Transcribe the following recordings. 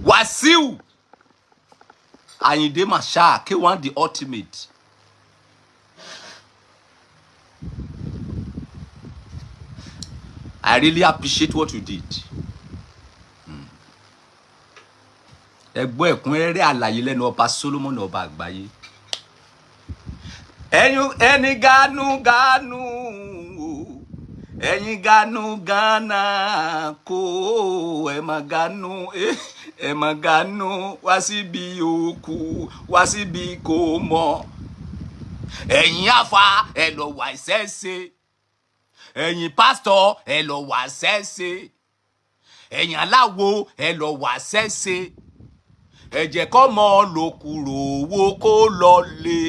Wàsíù Àyìndé Marshal, K1 the ultimate. I really appreciate what you did. Ẹ gbọ́ ẹ̀kúnrẹ́rẹ́ àlàyé lẹ́nu ọba Solomon, ọba àgbáyé. Ẹ̀yin ẹni ganu ganu o, ẹ̀yin ganu gánà kó ẹ má ganu, ẹ má ganu wá síbi òkú, wá síbi kò mọ̀. Ẹ̀yin àfa, ẹ lọ wà ìṣẹ́ṣe. Ẹ̀yin pásítọ̀, ẹ lọ wà ṣẹ́ṣe. Ẹ̀yin aláwo, ẹ lọ wà ṣẹ́ṣe. Ẹ jẹ́ kọ́ mọ́ lòkùrò owó kó lọ lé.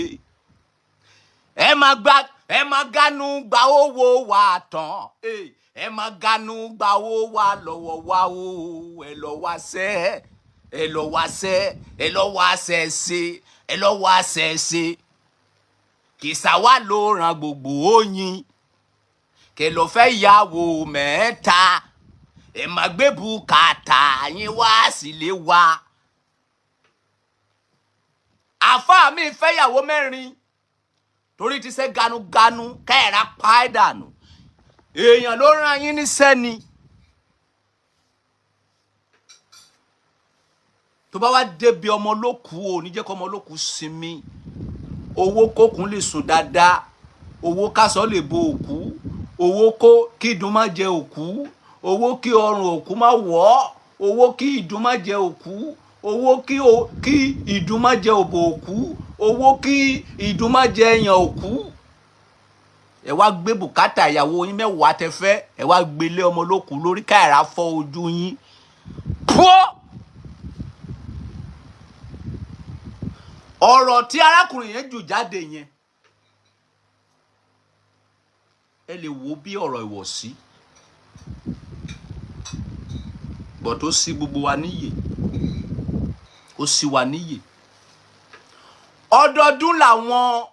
Ẹ má gba, ẹ má ganu gba owó wa tán. Ẹ má ganu gba owó wa lọ́wọ́ wa o. Ẹ lọ wá ṣẹ́, ẹ lọ wá ṣẹ́, ẹ lọ wá ṣẹ́ṣe, ẹ lọ wá ṣẹ́ṣe. Kìsà wa ló ràn gbogbo oyin kẹ lọ fẹ́ yàwó mẹ́ta. Ẹ má gbé bùkátà yín wá sílé wa. Àfáà mi fẹ́yàwó mẹ́rin torí ti ṣe ganuganu kẹ́ẹ̀rá pa ẹ́ dànù. Èèyàn ló rán yín níṣẹ́ ni. Tó bá wá débi ọmọ lókù, ò ní jẹ́ kó ọmọ lókù sinmi. Owó kókun lè sùn dáadáa, owó kásọ̀ lè bo òkú, owó kó kí ìdun má jẹ òkú, owó kí ọrùn òkú má wọ̀ ọ́, owó kí ìdun má jẹ òkú, owó kí ìdun má jẹ òbò òkú, owó kí ìdun má jẹ ẹyàn òkú. Ẹ wá gbé bùkátà ìyàwó yín mẹ́wàá tẹ fẹ́, ẹ wá gbélé ọmọ lókù lórí káìrá fọ́ ojú yín. Pọ́ ọ̀rọ̀ tí arákùnrin yẹn jù jáde yẹn, ẹ lè wo bí ọ̀rọ̀ ìwọ̀sí bọ̀ tó sí gbogbo wa níyè, ó sì wà níyè. Ọdọọdún làwọn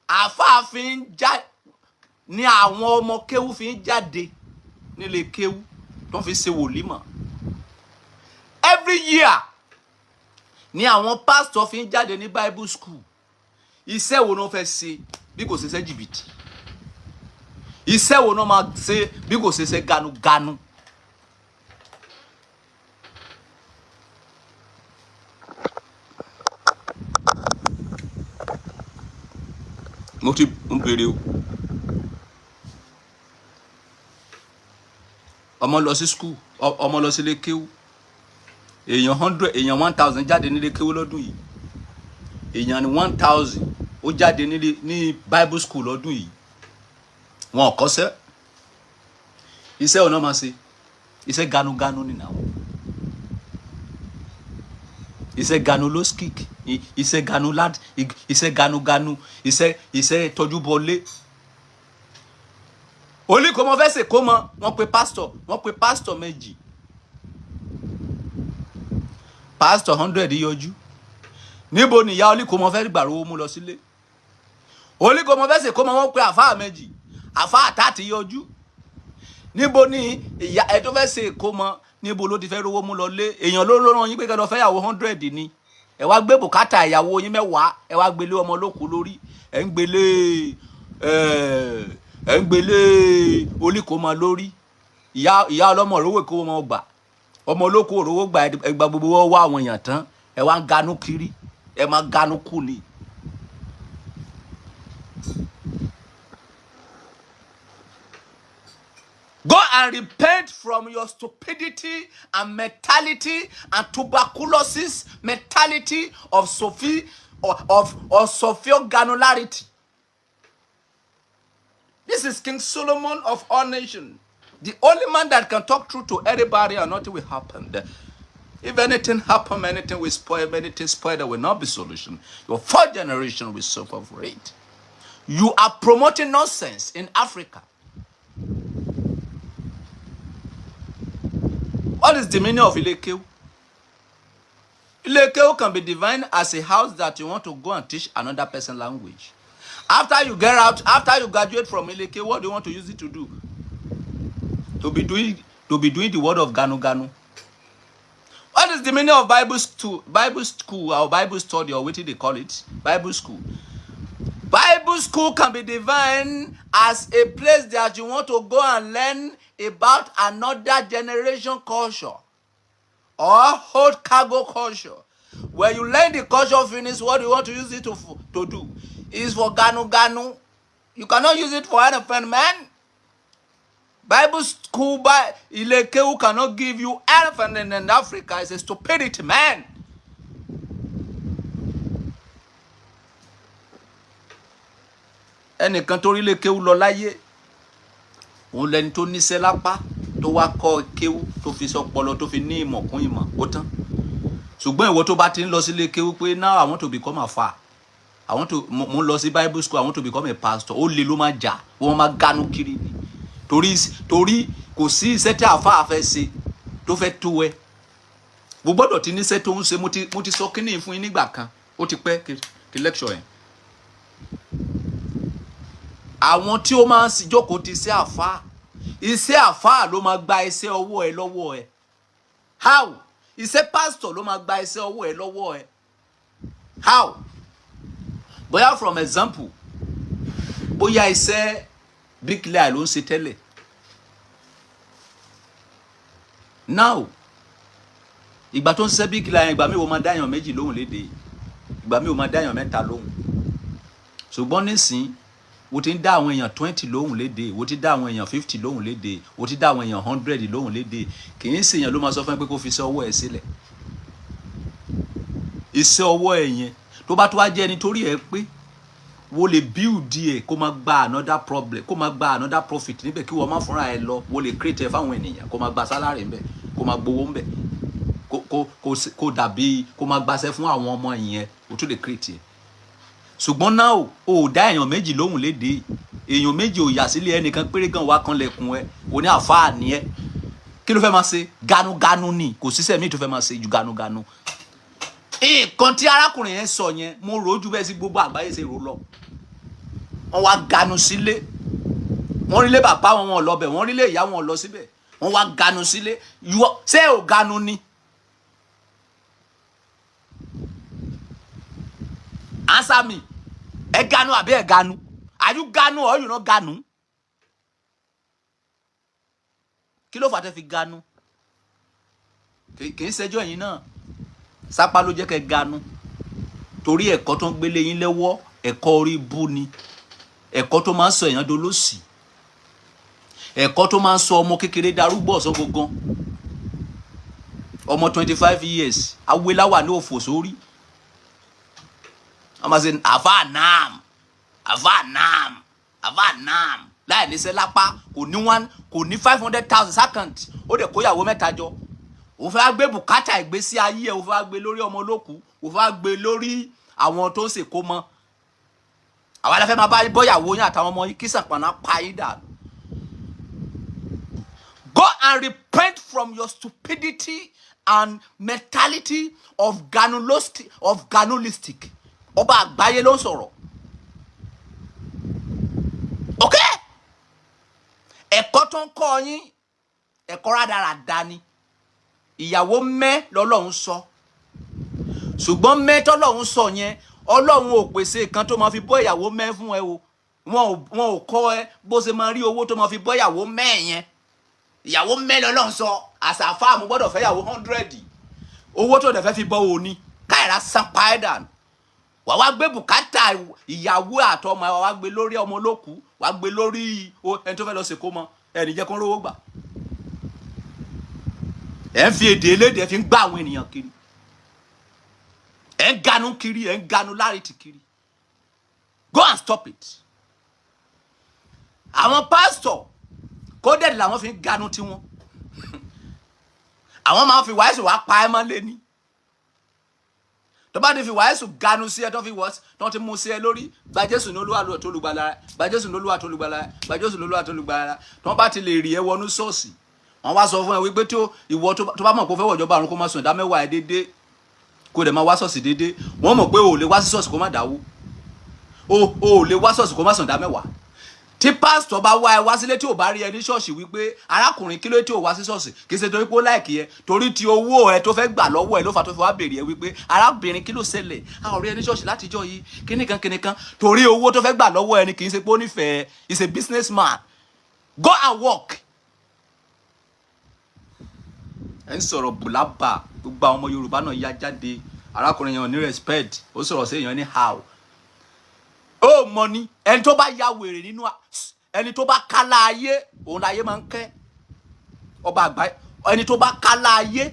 àáfàá fi ń já ní, àwọn ọmọ kéwú fi ń jáde nílé kéwú tó fi ṣe wòlímọ̀. Every year ní àwọn pásítọ̀ fi ń jáde ní Bible school. Iṣẹ́ wo náà fẹ́ ṣe bí kò ṣe ṣe jìbìtì? Iṣẹ́ wo náà máa ṣe bí kò ṣe ṣe ganuganu? Mo ti ń béèrè o. Ọmọ lọ sí school, ọmọ lọ sílé kéwú. Èèyàn 100, èèyàn 1,000 jáde nílé kéwú lọ́dún yìí. Èèyàn ní 1,000 ó jáde nílé ní Bible school lọ́dún yìí. Wọn ò kọ́ṣẹ́. Iṣẹ́ ọ̀nà máa ṣe iṣẹ́ ganuganu nìyàwó, iṣẹ́ ganu loskik, iṣẹ́ ganu lad, iṣẹ́ ganuganu, iṣẹ́ tọ́jú bọlé. Oníkòmọ fẹ́ ṣe kó mọ, wọ́n pe pásítọ̀, wọ́n pe pásítọ̀ méjì, pásítọ̀ 100 yọjú. Níbo ni ìyá oníkòmọ fẹ́ gbàrú mú lọ sílé? Oníkòmọ fẹ́ ṣe kó mọ, wọ́n pe àfáà méjì, àfáà tààtì yọjú. Níbo ni ìyá ẹ tó fẹ́ ṣe kó mọ, níbo ló ti fẹ́ rówó mú lọ lé? Èèyàn ló rán yín pé kẹ́ lọ fẹ́ yàwó 100 ni. Ẹ wá gbé bùkátà ìyàwó yín mẹ́wàá, ẹ wá gbélé ọmọ lókun lórí. Ẹ ń gbélé oníkòmọ lórí. Ìyá ọlọ́mọ rówó kó wọn gbà, ọmọ olóko òrówó gbà. Ẹ gba gbogbo wọn wá àwọn èèyàn tán, ẹ wá ń ganú kiri, ẹ máa ganú kú ni. Go and repent from your stupidity and mentality and tuberculosis mentality of Sophie of Sophia granularity. This is King Solomon of all nations. The only man that can talk truth to everybody and nothing will happen. If anything happen, anything will spoil, anything spoil, there will not be solution. Your fourth generation will suffer for it. You are promoting nonsense in Africa. What is the meaning of Ilé-kéwú? Ilé-kéwú can be defined as a house that you want to go and teach another person language. After you get out, after you graduate from Ilé-kéwú, what do you want to use it to do? To be doing the word of Ganu Ganu. What What is the meaning of Bible school? Bible school or Bible study or wetin they call it? Bible school. Bible school can be defined as a place that you want to go and learn about another generation culture or hold cargo culture. When you learn the culture finish, what do you want to use it to do? Is for ganu ganu. You cannot use it for anything, man. Bible school by Ilé kéwú cannot give you anything in Africa. It's a stupidity, man. Ẹnìkan tó rí ilé kéwú lọ láyé, òun lẹni tó níṣẹ́ lápá, tó wá kọ́ kéwú, tó fi sọpọlọ, tó fi ní ìmọ̀ kún ìmọ̀, ó tán. Ṣùgbọ́n ìwọ tó bá ti ń lọ sílé kéwú pé now I want to become a fa, I want to, mo ń lọ sí Bible school, I want to become a pastor, ó lè ló máa jà, wọ́n máa ganu kiri ni, torí kò sí iṣẹ́ tí àáfàá fẹ́ ṣe tó fẹ́ tó ẹ. Mo gbọ́dọ̀ ti níṣẹ́ tó ń ṣe. Mo ti sọ kínní fún yín nígbà kan, ó ti pẹ́ kí lecture yẹn. Àwọn tí ó máa ń jókòó ti iṣẹ́ àáfàá, iṣẹ́ àáfàá ló máa gba iṣẹ́ ọwọ́ ẹ lọ́wọ́ ẹ. How? Iṣẹ́ pastor ló máa gba iṣẹ́ ọwọ́ ẹ lọ́wọ́ ẹ. How? Bóyá, from example, bóyá iṣẹ́ bricklayer ló ń ṣe tẹ́lẹ̀. Now, ìgbà tó ń ṣiṣẹ́ bricklayer yẹn, ìgbà mi ò máa dáyàn méjì lóhùn léde, ìgbà mi ò máa dáyàn mẹ́ta lóhùn. Ṣùgbọ́n nísìn, wo ti ń dá àwọn èèyàn 20 lóhùn léde, wo ti dá àwọn èèyàn 50 lóhùn léde, wo ti dá àwọn èèyàn 100 lóhùn léde. Kì í ṣèyàn ló máa sọ fún ẹ pé kó fi iṣẹ́ ọwọ́ ẹ sílẹ̀. Iṣẹ́ ọwọ́ ẹ yẹn, tó bá tó wá jẹ́ ẹni torí ẹ pé wo lè build ẹ, kó máa gba another problem, kó máa gba another profit níbẹ̀, kí wọ́n má fúnra ẹ lọ. Wo lè create ẹ fáwọn ènìyàn, kó máa gba salary níbẹ̀, kó máa gbowó níbẹ̀, kó dàbí kó máa gbaṣẹ́ fún àwọn ọmọ yẹn, o tún lè create ẹ. Ṣùgbọ́n náà, o ò dá èèyàn méjì lóhùn léde, èèyàn méjì ò yà sílé, ẹnìkan péré gan wá kan lẹ̀kùn ẹ, o ní àfáà ní ẹ. Kí ló fẹ́ máa ṣe? Ganuganu ni. Kò síṣẹ́ míì tó fẹ́ máa ṣe ju ganuganu. Nǹkan tí arákùnrin yẹn sọ yẹn, mo rò ó ju bẹ́ẹ̀ sí gbogbo àgbáyé ṣe rò lọ. Wọ́n wá ganu sílé, wọ́n rí lé bàbá wọn, wọn lọ bẹ̀, wọ́n rí lé ìyá wọn, lọ síbẹ̀, wọ́n wá ganu sílé. Ṣé ò ganu ni? Answer me. Ẹ ganu àbí ẹ ganu? Are you ganu or you not ganu? Kí ló fà tẹ́ fi ganu? Kì í ṣẹjọ́ ẹ̀yin náà, sápá ló jẹ́ kẹ́ ganu, torí ẹ̀kọ́ tó ń gbélé yín lọ́wọ́, ẹ̀kọ́ orí bú ni, ẹ̀kọ́ tó máa ń sọ èèyàn dolóṣì, ẹ̀kọ́ tó máa ń sọ ọmọ kékeré darúgbó ọ̀sán gangan. Ọmọ 25 years, awéláwà ní òfò sórí, wọ́n máa ṣe àfa nam, àfa nam, àfa nam, láì níṣẹ́ lápá. Kò ní one, kò ní 500,000 second. Ó dẹ̀ kóyàwó mẹ́ta jọ, òun fẹ́ gbé bùkátà ìgbésí ayé ẹ̀, òun fẹ́ gbé lórí ọmọ olókùú, òun fẹ́ gbé lórí àwọn tó ń ṣèkó mọ́. Àwa la fẹ́ máa bá bọ́yàwó yín àtàwọn ọmọ yín, kí sàpànà pa yín dànù. Go and repent from your stupidity and mentality of ganulistic. Ọba àgbáyé ló ń sọ̀rọ̀. Ok, ẹ̀kọ́ tó ń kọ́ yín, ẹ̀kọ́ rádaràda ni. Ìyàwó mẹ́ lọ́lọ́run sọ, ṣùgbọ́n mẹ́ tọ́lọ́run sọ yẹn, Ọlọ́run ò pèsè kan tó máa fi bọ́ ìyàwó mẹ́ fún ẹ o. Wọn ò kọ́ ẹ bó ṣe máa rí owó tó máa fi bọ́ ìyàwó mẹ́ yẹn. Ìyàwó mẹ́ lọ́lọ́run sọ. Àṣàfà, mo gbọ́dọ̀ fẹ́ ìyàwó 100. Owó tó dẹ̀ fẹ́ fi bọ́ òní káyìrá san páẹ́dà, wà wá gbé bùkátà ìyàwó àtọmọ, wà wá gbé lórí ọmọ olókùú, wà gbé lórí ẹni tó fẹ́ lọ sèkó mọ ẹni jẹ́ kó rówó gbà. Ẹ̀ ń fi èdè elédè ẹ̀ fi ń gbá àwọn ènìyàn kiri, ẹ̀ ń ganu kiri, ẹ̀ ń ganu láàrìtì kiri. Go and stop it. Àwọn pásítọ̀ kódẹ̀dì làwọn fi ń ganu tiwọn. Àwọn máa ń fi wàásù wá pa ẹ́ mọ́lé ní. Tó bá ti fi wàásù ganu sí ẹ, tó fi wọ́, tó ti mú sí ẹ lórí, gba Jésù ní Olúwa tó lùgbàlà rẹ, gba Jésù ní Olúwa tó lùgbàlà rẹ, gba Jésù ní Olúwa tó lùgbàlà rẹ. Tó bá ti lè rí ẹ wọnú ṣọ́ọ̀ṣì, wọ́n wá sọ fún ẹ wípé tó ìwọ tó bá mọ̀ pé ó fẹ́ wọ̀jọba àrùn, kó má sùn ìdá mẹ́wàá ẹ déédéé, kó dẹ̀ máa wá ṣọ́ọ̀ṣì déédéé. Wọ́n mọ̀ pé o ò lè wá sí ṣọ́ọ̀ṣì kó má dáwó, o ò lè wá ṣọ́ọ̀ṣì kó má sùn ìdá mẹ́wàá. Tí pásítọ̀ bá wá ẹ wá sílé, tí ò bá rí ẹ ní ṣọ́ọ̀ṣì, wípé arákùnrin, kí ló tí ò wá sí ṣọ́ọ̀ṣì? Kì í ṣe torí pé ó like ẹ, torí ti owó ẹ tó fẹ́ gbà lọ́wọ́ ẹ ló fà tó fi wá béèrè ẹ wípé, arábìnrin, kí ló ṣẹlẹ̀? A ò rí ẹ ní ṣọ́ọ̀ṣì látijọ́ yìí, kíníkan kíníkan. Torí owó tó fẹ́ gbà lọ́wọ́ ẹ ni, kì í ṣe pé ó nífẹ̀ẹ́. Is a businessman. Go and work. Ẹ ń sọ̀rọ̀ bùlábà. Gbogbo àwọn ọmọ Yorùbá náà ya jáde. Arákùnrin yẹn ò ní respect, ó sọ̀rọ̀ sí èèyàn ní how ó mọ ni. Ẹni tó bá ya wèrè nínú ẹni tó bá kálá ayé, òun láyé máa ń kẹ́. Ọba àgbà, ẹni tó bá kálá ayé,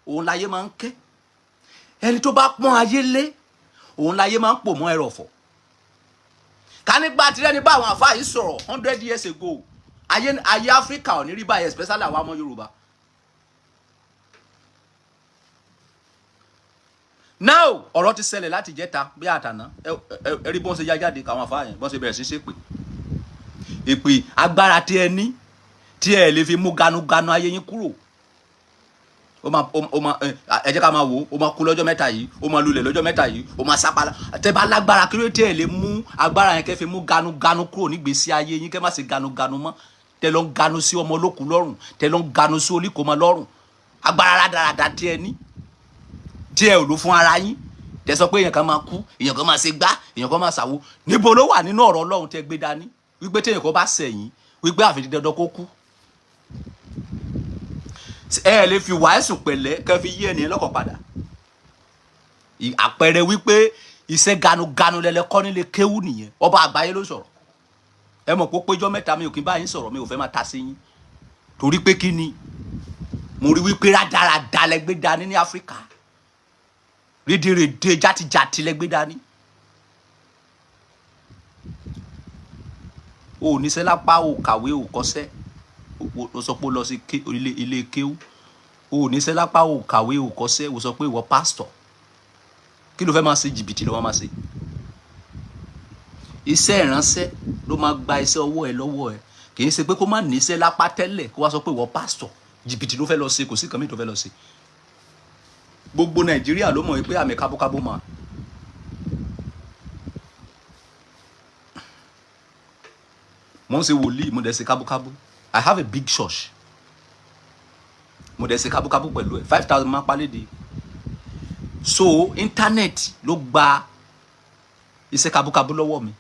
òun láyé máa ń kẹ́. Ẹni tó bá pọ́n ayé lé, òun láyé máa ń pò mọ́ ẹrọ̀fọ̀. Ká nígbà tí ẹni bá àwọn àfáà yìí sọ̀rọ̀ 100 years ago, ayé ayé Áfíríkà ò ní rí báyìí, especially àwọn ọmọ Yorùbá. Now ọ̀rọ̀ ti ṣẹlẹ̀ láti jẹ́ta bí àtàná. Ẹ rí bọ́n ṣe yá jáde, káwọn àfáà yẹn bọ́n ṣe bẹ̀rẹ̀ sí ṣépè. Èpè agbára tí ẹ ní tí ẹ lè fi mú ganuganu ayé yín kúrò. Ó máa ẹ jẹ́ ká máa wò ó. Ó máa kú lọ́jọ́ 3 yìí, ó máa lulẹ̀ lọ́jọ́ 3 yìí, ó máa sápálá. Tẹ́ bá lágbára, kí ló tí ẹ lè mú agbára yẹn kẹ́ fi mú ganuganu kúrò nígbèésí ayé yín, kẹ́ má ṣe ganuganu mọ́? Tẹ́ lọ ń ganu sí ọmọ olókùú lọ́rùn, tẹ́ lọ ń ganu sí oníkòmọ lọ́rùn. Agbára rádaràda tí ẹ ní, tí ẹ ò lò fún ara yín, tẹ́ sọ pé èèyàn kan máa kú, èèyàn kan máa ṣe gbá, èèyàn kan máa ṣàwo. Níbo ló wà nínú ọ̀rọ̀ Ọlọ́run tẹ́ gbé dání wípé téèyàn kan bá ṣẹ̀yìn, wípé àfi dandan kó kú? Ẹ lè fi wàásù pẹ̀lẹ́ kẹ́ fi yí ẹnìyẹn lọ́kàn padà. Àpẹẹrẹ wípé iṣẹ́ ganuganu lẹ́lẹ́kọ́ nílé kéwù nìyẹn. Ọba àgbáyé ló sọ̀rọ̀. Ẹ mọ̀ pé péjọ 3 mi ò kí n bá yín sọ̀rọ̀, mi ò fẹ́ máa ta sí yín, torí pé kí ni? Mo rí wípé rádaràda lẹ gbé dání ní Áfíríkà, rédèrèdè játijàti lẹ gbé dání. O ò níṣẹ́ lápá, o ò kàwé, o ò kọ́ṣẹ́, o sọ pé o lọ sí ilé kéwú. O ò níṣẹ́ lápá, o ò kàwé, o ò kọ́ṣẹ́, o sọ pé ìwọ pásítọ̀. Kí ló fẹ́ máa ṣe? Jìbìtì ló máa ṣe. Iṣẹ́ ìránṣẹ́ ló máa gba iṣẹ́ ọwọ́ ẹ lọ́wọ́ ẹ. Kì í ṣe pé kó má níṣẹ́ lápá tẹ́lẹ̀, kó wá sọ pé ìwọ pásítọ̀. Jìbìtì ló fẹ́ lọ ṣe, kò sí nǹkan mìíràn tó fẹ́ lọ ṣe. Gbogbo Nàìjíríà ló mọ̀ pé àmì kábúkábú máa mo ń ṣe wòlíì, mo dẹ̀ ṣe kábúkábú. I have a big church, mo dẹ̀ ṣe kábúkábú pẹ̀lú ẹ̀. 5,000 máa paléde. So internet ló gba iṣẹ́ kábúkábú lọ́wọ́ mi.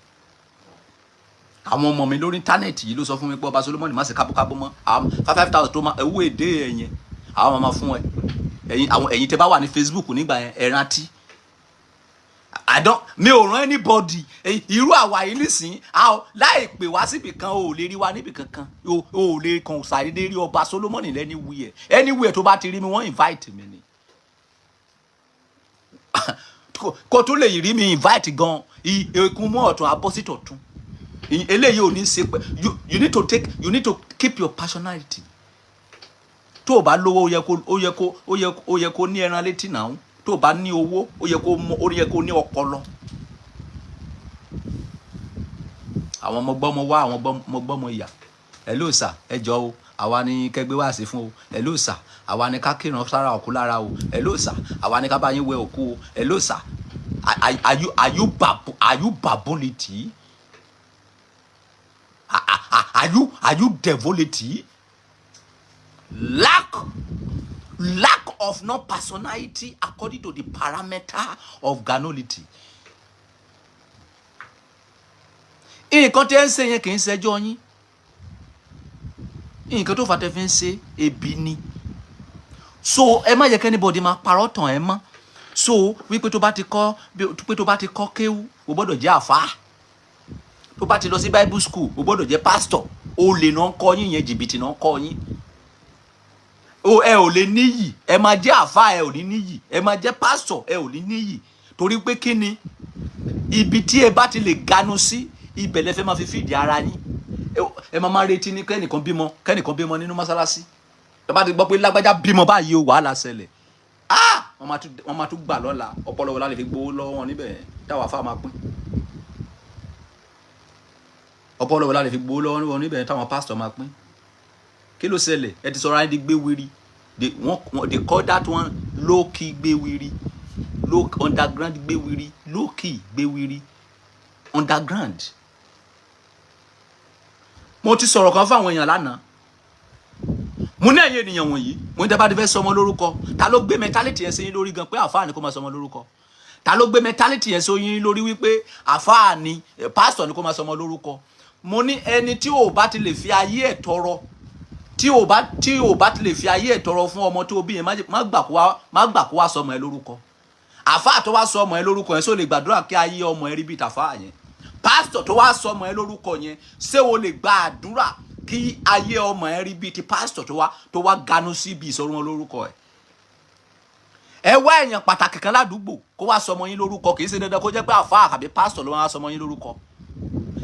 Àwọn ọmọ mi lórí internet yìí ló sọ fún mi pé ọba Solomoni, má ṣe kábúkábú mọ́. Àwọn 5,000 tó máa owó èdè ẹ̀yẹn, àwọn máa fún ẹ. Ẹ̀yin àwọn ẹ̀yin tẹ́ bá wà ní Facebook nígbà yẹn, ẹ rántí. I don't, mi ò rán anybody. Irú àwa yìí nísìn, láì pè wá síbì kan, o ò lè rí wa níbì kankan. O ò lè kàn ṣàdédé rí ọba Solomoni lẹ́niwìẹ̀ anywhere. Tó bá ti rí mi, wọ́n invite mi ni. Kó tó lè rí mi invite gan, ekun mọ́ ọ̀tún abọ́sítọ̀ tún. Eléyìí ò ní ṣe pé you need to keep your personality. Tó o bá lówó, ó yẹ kó ó yẹ kó ó yẹ ó yẹ kó ní ẹran létí náà. Tó o bá ní owó, ó yẹ kó mọ, ó yẹ kó ní ọpọlọ. Àwọn ọmọ gbọ́mọ wá, àwọn ọmọ gbọ́mọ ìyà. Hello sir, ẹ jọ o, àwa ni kẹgbẹ́ wá sí fún o. Hello sir, àwa ni ká kírun sára òkú lára o. Hello sir, àwa ni ká bá yín wẹ òkú o. Hello sir, are you babonity? Are you devility? Lack of no personality according to the parameter of ganolity. Nǹkan tẹ́ ń ṣe yẹn kì í ṣẹjọ́ yín. Nǹkan tó fà tẹ́ fi ń ṣe, ebi ni. So ẹ má yẹ kí anybody máa parọ́ tàn ẹ mọ́. So wípé tó bá ti kọ́ kéwú, o gbọ́dọ̀ jẹ́ àfáà. Tó bá ti lọ sí Bible school, o gbọ́dọ̀ jẹ́ pastor. Olè náà ń kọ́ yín yẹn, jìbìtì náà ń kọ́ yín o. Ẹ ò lè níyì. Ẹ máa jẹ́ àfáà, ẹ ò ní níyì. Ẹ máa jẹ́ pastor, ẹ ò ní níyì. Torí pé kí ni? Ibi tí ẹ bá ti lè ganu sí, ibẹ̀ lẹ fẹ́ máa fi fìdí ara yín. Ẹ máa retí ní kẹ́nìkan bímọ, kẹ́nìkan bímọ nínú mọ́sálásí. Ẹ bá ti gbọ́ pé lágbájá bímọ báyìí o, wàhálà ṣẹlẹ̀. Ah, wọ́n máa tún gbà lọ́la. Ọpọlọ wo la lè fi gbowó lọ́wọ́ wọn níbẹ̀ yẹn táwa afá máa pín? Ọpọlọ wo la lè fi gbowó lọ́wọ́ wọn níbẹ̀ yẹn táwọn pásítọ̀ máa pín? Kí ló ṣẹlẹ̀? Ẹ ti sọ̀rọ̀ ayé di gbéwìrì. They call that one low key gbéwìrì, low underground gbéwìrì, low key gbéwìrì underground. Mo ti sọ̀rọ̀ kan fáwọn èèyàn lánàá. Mo ní ẹ̀yin ènìyàn wọ̀nyí, mo ní tẹ́ bá ti fẹ́ sọmọ lórúkọ, ta ló gbé mentality yẹn sí yín lórí gan pé àfáà ni kó máa sọmọ lórúkọ? Ta ló gbé mentality yẹn sí yín lórí wípé àfáà ni, pásítọ̀ ni kó máa sọmọ lórúkọ? Mo ní ẹni tí ò bá ti lè fi ayé ẹ̀ tọrọ, tí ò bá ti lè fi ayé ẹ̀ tọrọ fún ọmọ tó bí yẹn, má gbà kó wá sọmọ ẹ lórúkọ. Àfáà tó wá sọ ọmọ ẹ lórúkọ yẹn, ṣó lè gbàdúrà kí ayé ọmọ ẹ rí bíi tàfáà yẹn? Pásítọ̀ tó wá sọ ọmọ ẹ lórúkọ yẹn, ṣé o lè gba àdúrà kí ayé ọmọ ẹ rí bíi ti pásítọ̀ tó wá ganu sí ibi ìsọ̀rọ̀ wọn lórúkọ ẹ? Ẹ wá èèyàn pàtàkì kan ládùúgbò kó wá sọ ọmọ yín lórúkọ. Kì í ṣe dandan kó jẹ́ pé àfáà àbí pásítọ̀ ló wá sọ ọmọ yín lórúkọ.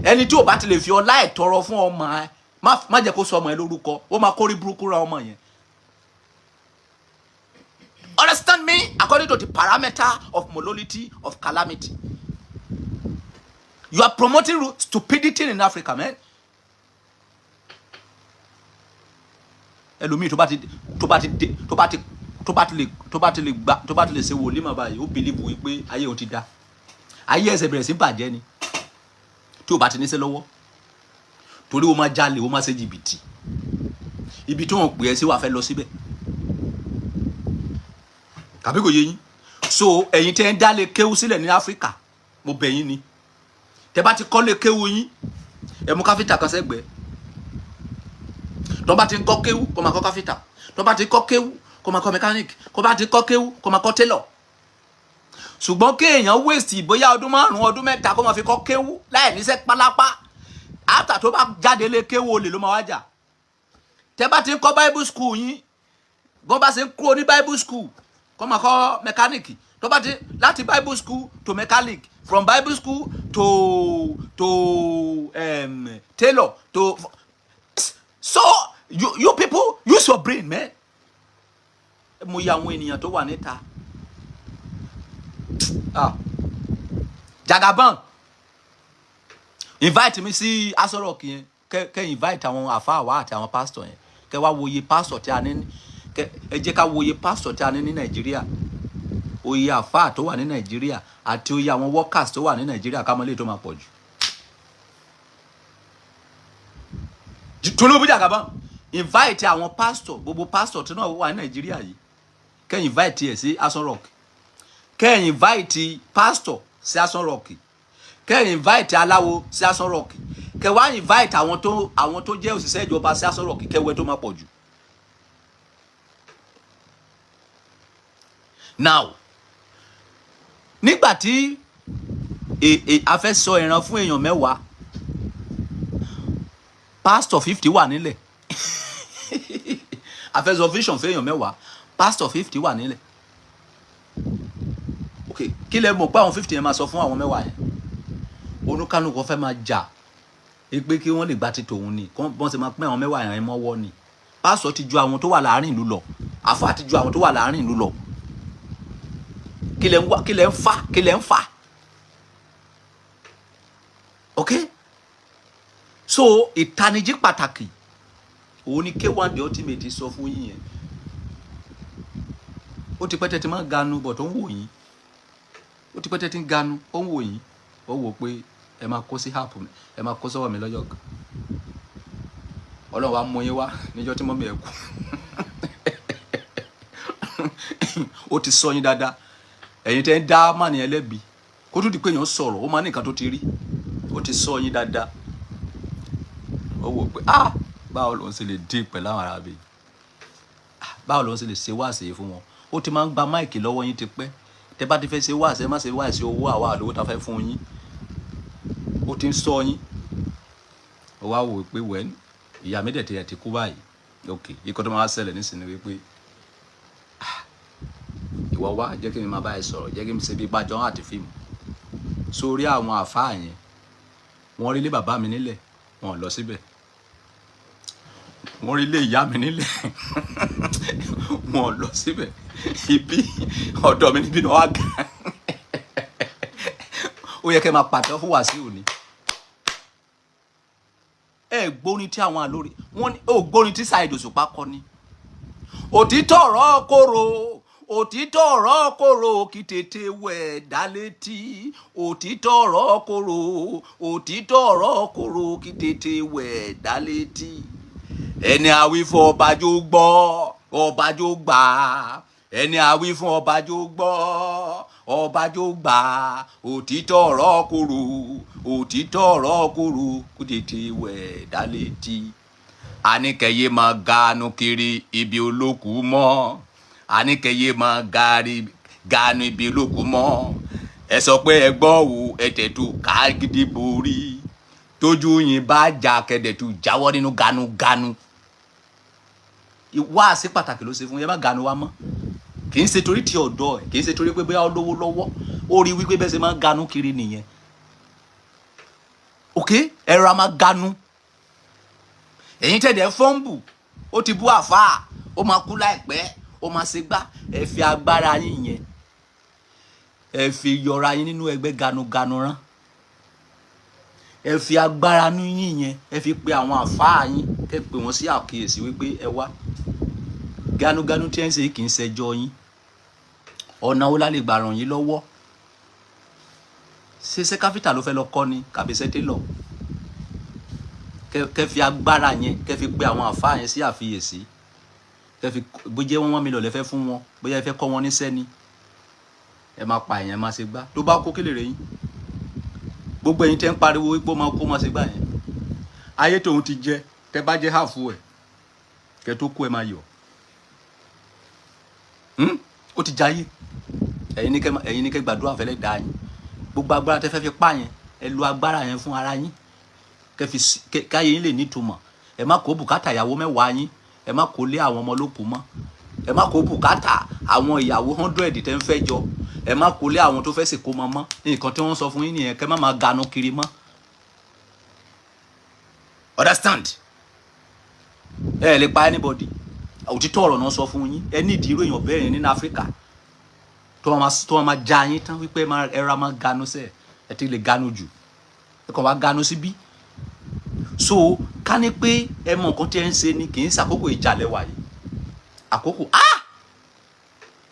Ẹni tí ò bá ti lè fi ọlá ẹ̀ tọrọ fún ọmọ ẹ, má jẹ́ kó sọ ọmọ ẹ lórúkọ. Ó máa kórí burúkú ra ọmọ yẹn. Understand me? According to the parameter of morality of calamity, you are promoting stupidity in Africa, man. Ẹlòmíì tó bá ti lè gbà, tó bá ti lè ṣe wòlíì mọ̀ báyìí, ó believe wípé ayé òun ti da. Ayé ẹsẹ̀ bẹ̀rẹ̀ sí bàjẹ́ ni tí o bá ti níṣẹ́ lọ́wọ́, torí o máa jalè, o máa ṣe jìbìtì. Ibi tí wọ́n pè é sí, wàá fẹ́ lọ síbẹ̀, tàbí kò yé yín? So ẹ̀yin tẹ́ ń dálé kéwú sílẹ̀ ní Áfíríkà, mo bẹ̀ yín ni. Tẹ́ bá ti kọ́lé kéwú yín, ẹ mú káfíńtà kan sẹ́gbẹ̀ẹ́. Tó bá ti ń kọ́ kéwú, kó máa kọ́ káfíńtà. Tó bá ti kọ́ kéwú, kó máa kọ́ mẹkáníìkì. Kó bá ti kọ́ kéwú, kó máa kọ́ télọ̀. Ṣùgbọ́n kéèyàn waste bóyá ọdún 5, ọdún 3, kó máa fi kọ́ kéwú láì níṣẹ́ pálápá, after tó bá jáde lé kéwú, olè ló máa wá jà. Tẹ́ bá ti ń kọ́ Bible school yín, bọ́n bá ṣe ń kúrò ní Bible school, kó máa kọ́ mẹkáníìkì. Tó bá ti láti Bible school to mechanic, from Bible school to tailor to, so you people, use your brain, man. Mo yà àwọn ènìyàn tó wà níta. Ah, Jagaban, invite mi sí Aso Rock yẹn. Kẹ invite àwọn àfáà wa àti àwọn pastor yẹn, kẹ wá wo iye pastor tí a ní. Kẹ ẹ jẹ́ ká wo iye pastor tí a ní ní Nàìjíríà, oye àfáà tó wà ní Nàìjíríà àti oye àwọn workers tó wà ní Nàìjíríà, ká mọ ilé tó máa pọ̀ jù. Tinubu Jagaban, invite àwọn pastor, gbogbo pastor tí náà wà ní Nàìjíríà yìí, kẹ invite ẹ sí Aso Rock. Kẹ invite pastor sí Aso Rock, kẹ invite aláwo sí Aso Rock, kẹ wá invite àwọn tó jẹ́ òṣìṣẹ́ ìjọba sí Aso Rock, kẹ wẹ́ tó máa pọ̀ jù. Now, nígbà tí a fẹ́ sọ ìran fún èèyàn 10, pastor 50 wà nílẹ̀. A fẹ́ sọ vision fún èèyàn 10, pastor 50 wà nílẹ̀. Ok, kí lẹ mọ̀ pé àwọn 50 yẹn máa sọ fún àwọn 10 yẹn? Olúkálùkù fẹ́ máa jà pé kí wọ́n lè gba ti tòun ni, kí wọ́n sì máa pín àwọn 10 yẹn mọ́wọ́ ni. Pásítọ̀ ti ju àwọn tó wà láàrin ìlú lọ, àfáà ti ju àwọn tó wà láàrin ìlú lọ. Kí lẹ ń wá? Kí lẹ ń fà? Kí lẹ ń fà? Ok, so ìtanijí pàtàkì òun ni K1 The Ultimate sọ fún yín yẹn. Ó ti pẹ́ tẹ́ ti máa ń ganu bọ̀ tó ń wò yín. Ó ti pẹ́ tẹ́ ti ń ganu, ó ń wò yín. Ó wò pé ẹ máa kó sí app mi, ẹ máa kó sọ́wọ́ mi lọ́jọ́ kan. Ọlọ́run wa mú yín wá níjọ́ tí mọ́mí ẹ̀ kú. Ó ti sọ yín dáadáa. Ẹ̀yin tẹ́ ń dá màní ẹlẹ́bi, kó tó di pé èèyàn sọ̀rọ̀, ó máa ní nǹkan tó ti rí. Ó ti sọ yín dáadáa. Ó wò pé, ah, báwo lòun ṣe lè dín pẹ̀lú àwọn ará bíi, báwo lòun ṣe lè ṣe wáàsí fún wọn? Ó ti máa ń gba máìkì lọ́wọ́ yín ti pẹ́. Tẹ́ bá ti fẹ́ ṣe wáàsí, ẹ má ṣe wáàsí owó, àwa àlówó tá a fẹ́ fún yín. Ó ti ń sọ yín. Ó wá wò pé wẹ́n ìyá mi dẹ̀ ti ẹ̀ ti kú báyìí. Ok, ikọ́ tó máa ṣẹlẹ̀ nísìnyí wípé, ah, ìwọ wá jẹ́ kí mi máa bá ẹ sọ̀rọ̀, jẹ́ kí mi ṣe bí gbàjọ́ àti fíìmù sórí àwọn àfáà yẹn. Wọ́n rí ilé bàbá mi nílẹ̀, wọn ò lọ síbẹ̀. Wọ́n rí ilé ìyá mi nílẹ̀, wọn ò lọ síbẹ̀. Ibi ọ̀dọ̀ mi níbí náà wá ga. Ó yẹ kẹ́ máa pàtẹ́ fún Wàsíù ni. Ẹ gbórin tí àwọn àlórí wọn ní, ó gbórin tí Saheed Òṣùpá kọ ni. Òtítọ́ ọ̀rọ̀ korò, Òtítọ́ ọ̀rọ̀ kòrò kí tètè wẹ̀ dá létí. Òtítọ́ ọ̀rọ̀ kòrò, òtítọ́ ọ̀rọ̀ kòrò kí tètè wẹ̀ dá létí. Ẹni àwí fún ọbàjò gbọ́, ọbàjò gbà. Ẹni àwí fún ọbàjò gbọ́, ọbàjò gbà. Òtítọ́ ọ̀rọ̀ kòrò, òtítọ́ ọ̀rọ̀ kòrò kí tètè wẹ̀ dá létí. Àníkẹyẹ máa ganu kiri ibi olókùú mọ́. Àníkẹyẹ máa gari ganu ibi olókùú mọ́. Ẹ sọ pé ẹ gbọ́ wo, ẹ tẹ̀tù kágídí borí. Tójú yín bá jà kẹ̀dẹ̀tù jáwọ́ nínú ganuganu. Wáàsí pàtàkì ló ṣe fún yẹn, má ganu wa mọ́. Kì í ṣe torí ti ọ̀dọ́ ẹ̀, kì í ṣe torí pé bóyá ó lówó lọ́wọ́. Ó rí wípé bẹ́ẹ̀ ṣe máa ń ganu kiri nìyẹn. Ok, ẹ̀rọ a máa ganu. Ẹ̀yin tẹ̀dẹ̀ fọ́ǹbù, ó ti bú àfáà, ó máa kú láìpẹ́, ó máa ṣe gbá. Ẹ fi agbára yín yẹn, ẹ fi yọra yín nínú ẹgbẹ́ ganuganu rán. Ẹ fi agbára yín yẹn, ẹ fi pe àwọn àfáà yín, kẹ́ pè wọ́n sí àkíyèsí wípé ẹ wá, ganuganu tí ẹ ń ṣe kì í ṣẹjọ́ yín. Ọ̀nà wo la lè gbà ràn yín lọ́wọ́? Ṣe káfíńtà ló fẹ́ lọ kọ́ ni kàbí ṣe télọ̀? Kẹ́ fi agbára yẹn, kẹ́ fi pe àwọn àfáà yẹn sí àfiyèsí. Kẹ́ fi bó jẹ́ wọ́n 1 million lẹ́fẹ́ fún wọn, bóyá ẹ fẹ́ kọ́ wọn níṣẹ́ ni. Ẹ máa pa èèyàn, máa ṣe gbá. Tó bá kó kílè rẹ̀ yín, gbogbo ẹ̀yin tẹ́ ń pariwo wípé ó máa kó, máa ṣe gbá yẹn, ayé tóun ti jẹ, tẹ́ bá jẹ́ half ẹ̀ kẹ́ tó kú, ẹ máa yọ̀. Ó ti jayé. Ẹ̀yin ní kẹ́ gbàdúrà fẹ́lẹ́ dá yín. Gbogbo agbára tẹ́ fẹ́ fi pa yẹn, ẹ lo agbára yẹn fún ara yín, kẹ́ fi káyé yín lè nítumọ̀. Ẹ má kó bùkátà ìyàwó 10 yín, ẹ má kó lé àwọn ọmọ lóko mọ́. Ẹ má kó bùkátà àwọn ìyàwó 100 tẹ́ ń fẹ́ jọ, ẹ má kó lé àwọn tó fẹ́ sèkó mọ́ mọ́. Nǹkan tí wọ́n sọ fún yín nìyẹn, kẹ́ má máa ganu kiri mọ́. Understand? Ẹ lè pa anybody. Òtítọ́ ọ̀rọ̀ náà sọ fún yín. Ẹ ní ìdí irú èèyàn bẹ́ẹ̀ yẹn nínú Áfíríkà tó máa já yín tán wípé ẹ ra máa ganu sẹ́ẹ̀. Ẹ ti lè ganu jù, ẹ kàn wá ganu síbí. So ká ní pé ẹ mọ nǹkan tí ẹ ń ṣe ni, kì í ṣàkókò ìjà lẹ́wà yìí. Àkókò ah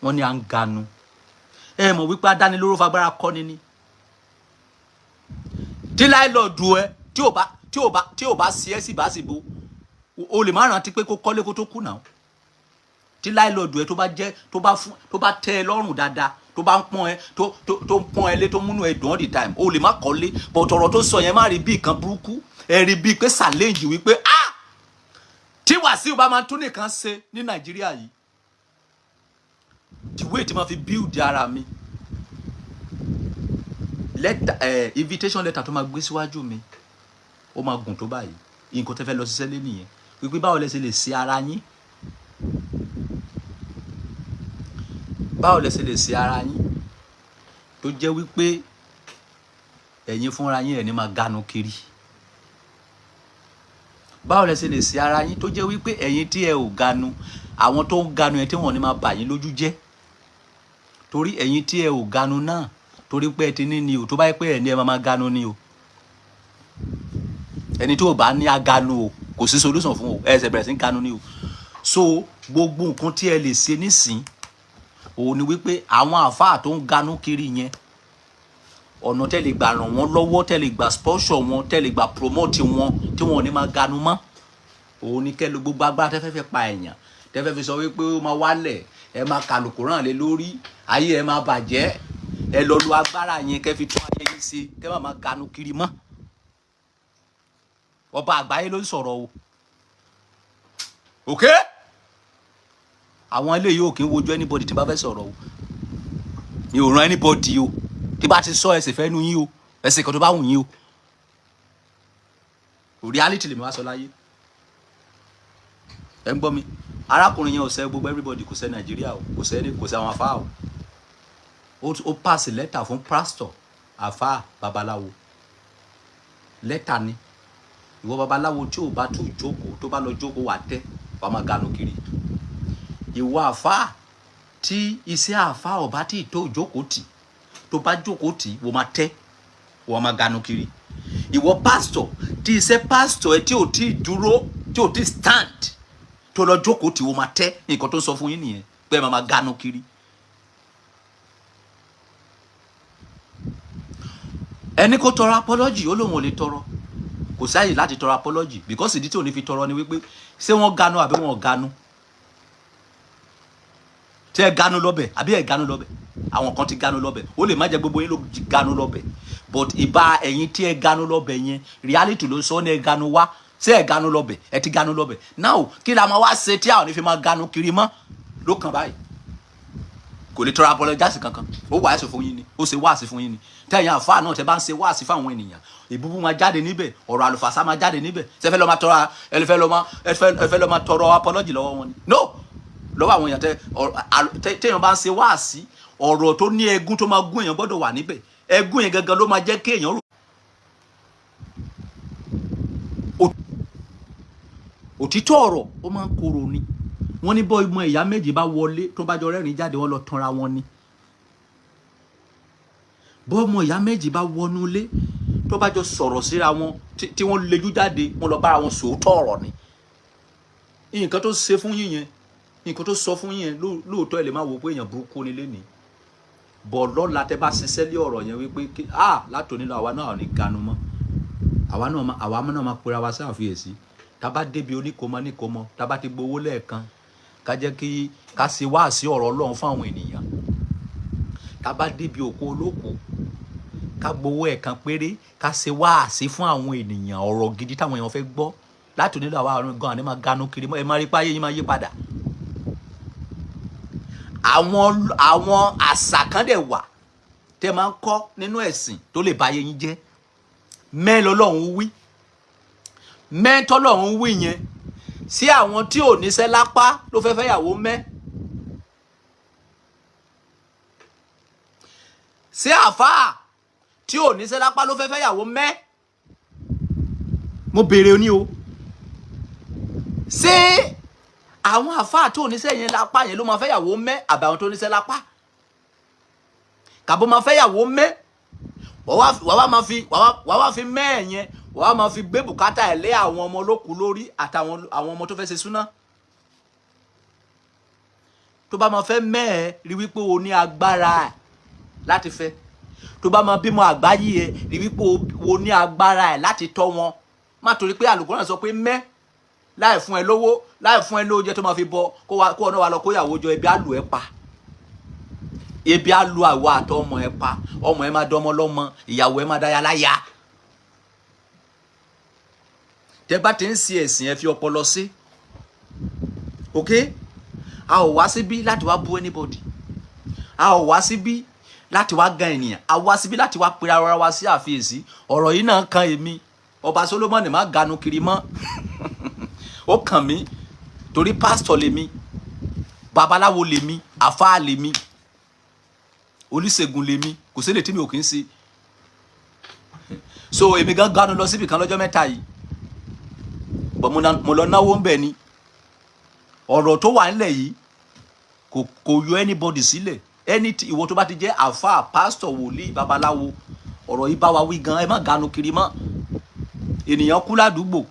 wọ́n ní à ń ganu. Ẹ mọ̀ wípé adánilóró fagbára kọ́ni ni. Tí láìlọ́ọ̀dù ẹ tí ò bá sí ẹ sì bá sì bo, o lè má rántí pé kó kọ́lé kó tó kú náà. Tí láìlọ́ọ̀dù ẹ tó bá jẹ́ tó bá fún tó bá tẹ́ ẹ lọ́rùn dáadáa, tó bá ń pọ́n ẹ, tó ń pọ́n ẹ lé, tó múnú ẹ dùn all the time, o lè má kọ́lé. But ọ̀rọ̀ tó sọ yẹn, má rí bí nǹkan burúkú. Ẹ rí bíi pé challenge wípé ah, tí Wàsíù bá máa tún nìkan ṣe ní Nàìjíríà yìí, the way tí ma fi build ara mi, letter invitation letter tó máa gbé síwájú mi, ó máa gùn tó báyìí. Nǹkan tẹ́ fẹ́ lọ ṣiṣẹ́ lé nìyẹn, wípé báwo lẹ ṣe lè ṣe ara yín, báwo lẹ ṣe lè ṣe ara yín tó jẹ́ wípé ẹ̀yin fúnra yín ẹ̀ ní máa ganu kiri. Báwo lẹ ṣe lè ṣe ara yín tó jẹ́ wípé ẹ̀yin tí ẹ ò ganu, àwọn tó ń ganu ẹ tí wọ́n ní máa bà yín lójú jẹ́? Torí ẹ̀yin tí ẹ ò ganu náà, torí pé ẹ ti ní ni o. Tó bá yẹ pé ẹ ní, ẹ máa máa ganu ni o. Ẹni tí ò bá ní aganu o, kò sí solution fún o. Ẹ ṣe bẹ̀rẹ̀ sí ganu ni o. So gbogbo nǹkan tí ẹ lè ṣe nísìn òun ni wípé àwọn àáfàá tó ń ganu kiri yẹn, ọ̀nà tẹ́ lè gbà ràn wọ́n lọ́wọ́, tẹ́ lè gbà sponsor wọn, tẹ́ lè gbà promote wọn tí wọn ò ní máa ganu mọ́, òun ni kẹ́ ló gbogbo agbára tẹ́ fẹ́ fẹ́ pa èèyàn, tẹ́ fẹ́ fi sọ wípé ó máa wálẹ̀, ẹ máa kàlùkùrán lé lórí, ayé ẹ máa bàjẹ́. Ẹ lọ lo agbára yẹn kẹ́ fi tún ayé yín ṣe, kẹ́ má máa ganu kiri mọ́. Ọba àgbáyé ló ń sọ̀rọ̀ o. Ok, àwọn eléyìí ò kí ń wojú anybody tí n bá fẹ́ sọ̀rọ̀ o. Mi ò ràn anybody o. Tí bá ti sọ, ẹsẹ̀ fẹ́ nu yín o, ẹsẹ̀ kan tó bá wù yín o. Reality lèmi wá sọ láyé. Ẹ ń gbọ́ mi? Arákùnrin yẹn ò sẹ́ gbogbo everybody, kò sẹ́ Nàìjíríà o, kò sẹ́ kò sẹ́ àwọn afá o. Ó pass lẹ́tà fún pastor, àfá, babaláwo. Lẹ́tà ni. Ìwọ babaláwo tí ò bá tún jókòó, tó bá lọ jókòó, wà tẹ́, wà máa ganu kiri. Ìwọ àfá tí iṣẹ́ àfá ò bá tí tó jókòó tì, tó bá jókòó tì, wọ́n máa tẹ́, wọ́n máa ganu kiri. Ìwọ pastor tí iṣẹ́ pastor ẹ tí ò tí dúró, tí ò tí stand, tó lọ jókòó tì, wọ́n máa tẹ́. Nǹkan tó ń sọ fún yín nìyẹn pé ẹ máa máa ganu kiri. Ẹni kó tọrọ apology, ó lóun ò lè tọrọ, kò sáàyè láti tọrọ apology, because ìdí tí ò ní fi tọrọ ni wípé ṣé wọ́n ganu àbí wọn ò ganu? Tí ẹ ganu lọ́bẹ̀ àbí ẹ ganu lọ́bẹ̀? Àwọn kan ti ganu lọ́bẹ̀. Ó lè má jẹ́ gbogbo yín ló ganu lọ́bẹ̀, but ìbá ẹ̀yin tí ẹ ganu lọ́bẹ̀ yẹn, reality ló sọ ní ẹ ganu wá. Ṣé ẹ ganu lọ́bẹ̀? Ẹ ti ganu lọ́bẹ̀. Now, kí la máa wá ṣe tí àwọn ò ní fi máa ganu kiri mọ́ ló kàn báyìí? Kò lè tọrọ apologize kankan. Ó wàásù fún yín ni, ó ṣe wáàsí fún yín ni. Tẹ̀yìn àfáà náà, tẹ bá ń ṣe wáàsí fáwọn ènìyàn, ìbúbú máa jáde níbẹ̀, ọ̀rọ̀ àlùfàṣà máa jáde níbẹ̀. Ṣé fẹ́ lọ máa tọrọ, ẹ fẹ́ lọ máa tọrọ apology lọ́wọ́ wọn ni? No, lọ́wọ́ àwọn èèyàn tẹ téèyàn bá ń ṣe wáàsí, ọ̀rọ̀ tó ní ẹgún tó máa gún èèyàn gbọ́dọ̀ wà níbẹ̀. Ẹgún yẹn gangan ló máa jẹ́ kí èèyàn rò. Òtítọ́ ọ̀rọ̀, ó máa ń korò ni. Wọ́n ní bọ́ ọmọ ìyá méjì bá wọlé, tó bá jọ rẹ́rìn jáde, wọ́n lọ tanra wọn ni. Bọ́ ọmọ ìyá méjì bá wọnú ilé, tó bá jọ sọ̀rọ̀ síra wọn, tí wọ́n lejú jáde, wọ́n lọ bára wọn sòótọ́ ọ̀rọ̀ ni. Nǹkan tó ṣe fún yín yẹn, nǹkan tó sọ fún yín yẹn, lóòótọ́ ẹ lè má wo pé èèyàn burúkú ni lénìí bọ̀, lọ́la tẹ bá ṣiṣẹ́ lé ọ̀rọ̀ yẹn wípé kí ah látòní lọ, àwa náà ò ní ganu mọ́, àwa náà máa pera wa sí àfiyèsí. Tá bá débi oníkómọ níkómọ, tá bá ti gbowó lẹ́ẹ̀kan, ká jẹ́ kí ká ṣe wáàsí ọ̀rọ̀ Ọlọ́run fún àwọn ènìyàn. Tá bá débi òkú olókùú, ká gbowó ẹ̀kan péré, ká ṣe wáàsí fún àwọn ènìyàn, ọ̀rọ̀ gidi táwọn èèyàn fẹ́ gbọ́. Láti onílò, àwa àrùn gan àní máa ganu kiri mọ́. Ẹ máa rí páyé yín máa yí padà. Àwọn àṣà kan dẹ̀ wà tẹ́ máa ń kọ́ nínú ẹ̀sìn tó lè báyé yín jẹ́. Mẹ́ lọ́lọ́run wí, mẹ́ tọ́lọ́run wí yẹn sí àwọn tí ò níṣẹ́ lápá ló fẹ́ fẹ́yàwó mẹ́. Sí àfáà tí ò níṣẹ́ lápá ló fẹ́ fẹ́yàwó mẹ́? Mo béèrè ní o. Ṣé àwọn àfáà tó níṣẹ́ yẹn lápá yẹn ló máa fẹ́yàwó mẹ́, àbí àwọn tó níṣẹ́ lápá kàbó máa fẹ́yàwó mẹ́? Wàá wá fi mẹ́ ẹ̀ yẹn, wàá máa fi gbé bùkátà ẹ̀ lé àwọn ọmọ olókùú lórí àtàwọn àwọn ọmọ tó fẹ́ ṣe súná. Tó bá máa fẹ́ mẹ́ ẹ, rí wípé o ní agbára ẹ̀ láti fẹ́. Tó bá máa bímọ àgbáyé ẹ, rí wípé o ní agbára ẹ̀ láti tọ́ wọn. Má torí pé àlùkò sọ pé mẹ́, láì fún ẹ lówó, láì fún ẹ lóúnjẹ tó máa fi bọ, kó wa kó ọ̀nà wa lọ kóyàwó jọ. Ebi á lù ẹ pa, ebi á lu àwọ àtọ ọmọ ẹ pa. Ọmọ ẹ máa dọmọ lọ́mọ, ìyàwó ẹ máa dáyà láyà. Tẹ bá ti ń ṣe ẹ̀sìn, ẹ fi ọpọlọ sí. Ok, a ò wá síbí láti wá bú anybody, a ò wá síbí láti wá gan ènìyàn, a wá síbí láti wá pera ara wa sí àfiyèsí. Ọ̀rọ̀ yìí náà kan èmi. Ọba Solomoni, má ganu kiri mọ́. Ó kàn mí torí pásítọ̀ lèmi, babaláwo lèmi, àfáà lèmi, oníṣègùn lèmi, kò sí lè tí mi ò kí ń ṣe. So èmi gan ganu lọ síbì kan lọ́jọ́ mẹ́ta yìí bọ̀, mo lọ náwó ń bẹ̀ ni. Ọ̀rọ̀ tó wà nílẹ̀ yìí kò yọ anybody sílẹ̀. Ẹni tí ìwọ tó bá ti jẹ́ àfáà, pásítọ̀, wòlíì, babaláwo, ọ̀rọ̀ yìí bá wa wí gan. Ẹ má ganu kiri mọ́. Ènìyàn kú ládùúgbò,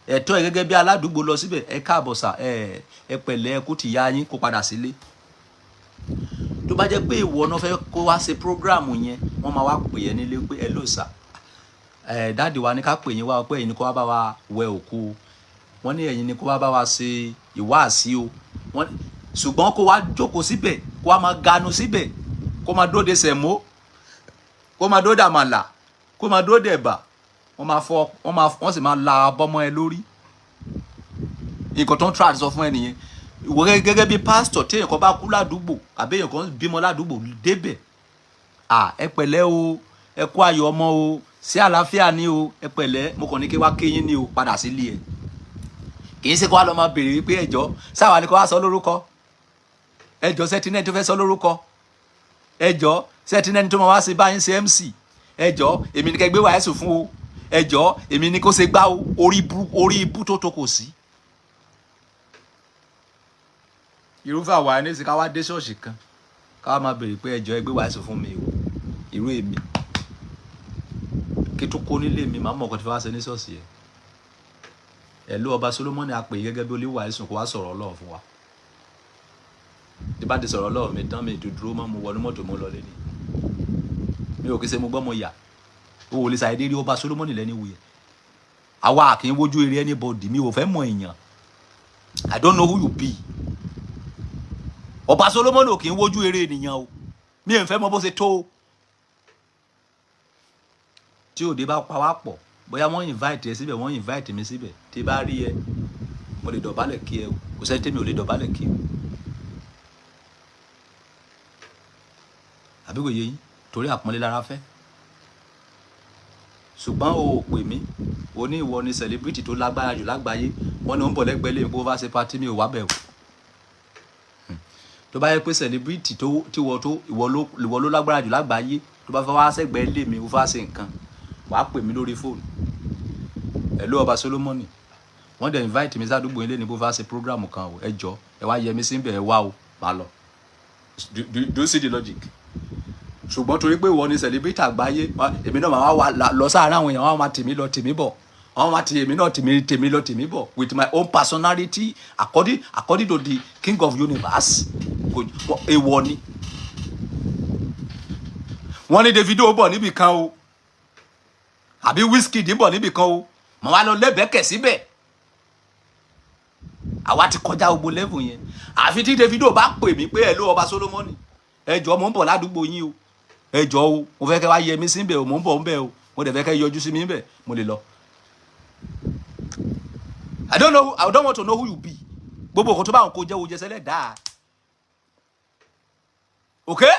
ẹ̀tọ́ ẹ gẹ́gẹ́ bí aládùúgbò, lọ síbẹ̀, ẹ káàbọ̀ sà, ẹ pẹ̀lẹ́, ẹ kú tìyá yín, kó padà sílé. Tó bá jẹ́ pé ìwọ náà fẹ́ kó wá ṣe program yẹn, wọ́n máa wá pè é nílé pé ẹ ló sà, ẹ daddy wa ní ká pè yín wá pé ẹ̀yin ni kó wá bá wa wẹ òkú o, wọ́n ní ẹ̀yin ni kó wá bá wa ṣe ìwáàsí o. Wọ́n ṣùgbọ́n kó wá jókòó síbẹ̀, kó wá máa ganu síbẹ̀, kó máa dóde sẹ̀mó, kó máa dóde àmàlà, kó máa dóde ẹ̀bà, wọ́n máa fọ, wọ́n máa, wọ́n sì máa la abọ́mọ́ ẹ lórí. Nǹkan tó ń try àti sọ fún ẹ nìyẹn. Ìwọ gẹ́gẹ́ bí pásítọ̀, tí èèyàn kan bá kú ládùúgbò àbí èèyàn kan bímọ ládùúgbò, débẹ̀, à ẹ pẹ̀lẹ́ o, ẹ kú ayọ̀ ọmọ o, sí àlàáfíà ni o, ẹ pẹ̀lẹ́, mo kàn ní kí wá kéyín ni o, padà sílé ẹ. Kì í ṣe kó wá lọ máa béèrè wípé ẹjọ́ sáwà ni kó wá sọ lórúkọ, ẹjọ́ sẹ́tínẹ́ẹ̀tì tó fẹ́ sọ lórúkọ, ẹjọ́ sẹ́tínẹ́ẹ̀tì tó máa wá sí báyìí ṣe MC, ẹjọ́ èmi ní kẹ́ gbé wàásù fún o, ẹjọ́ èmi ní kó ṣe gbá o. Orí ibú tó tó kò sí. Irúfẹ́ àwa ẹni sì ká wá dé ṣọ́ọ̀ṣì kan, ká wá máa béèrè pé ẹjọ́ ẹ gbé wàásù fún mi o. Irú èmi kí tó kó nílé mi, máa mọ̀ ọkọ̀ tí wọ́n wá ṣe ní ṣọ́ọ̀ṣì ẹ̀. Ẹ̀ ló ọba Solomoni apè gẹ́gẹ́ bí oníwàásù, kó wá sọ̀rọ̀ Ọlọ́run fún wa. Tí bá ti sọ̀rọ̀ Ọlọ́run mi tán, mi tó dúró mọ́, mo wọnú mọ́tò, mo lọ lé ní mi ò kí ṣe mo gbọ́ mo yà. O ò lè ṣàdédé rí ọba Solomoni lẹ́ni wuyẹ. Àwa kì í wojú eré anybody. Mi ò fẹ́ mọ èèyàn. I don't know who you be. Ọba Solomoni ò kì í wojú eré ènìyàn o. Mi ò fẹ́ mọ bó ṣe tó o. Tí òde bá pa wá pọ̀, bóyá wọ́n invite ẹ síbẹ̀, wọ́n invite mi síbẹ̀, tí bá rí ẹ, mo lè dọ̀bálẹ̀ kí ẹ o. Kò sẹ́ni tẹ́mi ò lè dọ̀bálẹ̀ kí o. Àbí kò yé yín? Torí àpọ́nlé lára fẹ́. Ṣùgbọ́n o ò pè mí, o ní ìwọ ni celebrity tó lágbára jù lágbàáyé, wọ́n ní ó ń bọ̀ lẹ́gbẹ̀ẹ́ lé mi kó bá ṣe party, mi ò wá bẹ̀ o. Tó bá yẹ pé celebrity tó tí wọ́n tó ìwọ ló lágbára jù lágbàáyé, tó bá fẹ́ wá sẹ́gbẹ̀ẹ́ lé mi, ó fẹ́ ṣe nǹkan, wàá pè mí lórí fóònù. Hello ọba Solomoni, wọ́n dẹ̀ invite mi sádùúgbò ilé ní bó fẹ́ ṣe program kan o, ẹ jọ ẹ wá yẹ mí síbẹ̀, ẹ wá o, màá lọ. Do you see the logic? Ṣùgbọ́n torí pé ìwọ ni celebrity àgbáyé, èmi náà máa wá lọ sáàárín àwọn èèyàn, wọ́n máa tì mí lọ tì mí bọ̀, wọ́n máa tì èmi náà tì mí tì mí lọ tì mí bọ̀ with my own personality according to the king of universe. Kò èèwọ̀ ni. Wọ́n ní Davido bọ̀ níbì kan o, àbí Wizkid bọ̀ níbì kan o, màá wá lọ lẹ́bẹ̀ẹ́kẹ̀ síbẹ̀. Àwa ti kọjá gbogbo level yẹn. Àfi tí Davido bá pè mí pé, "Hello ọba Solomoni, ẹ jọ̀ọ́, mò ń bọ̀ ládùúgbò yín o, ẹ jọ̀ọ́ o, mo fẹ́ kẹ́ wá yẹ mí síbẹ̀ o, mò ń bọ̀ ń bẹ̀ o, mo dẹ̀ fẹ́ kẹ́ yọjú sí mi ń bẹ̀," mo lè lọ. I don't know, I don't want to know who you be. Gbogbo nǹkan tó bá wọn kó jẹ́ wo jẹsẹ́lẹ̀ dáa. Okay?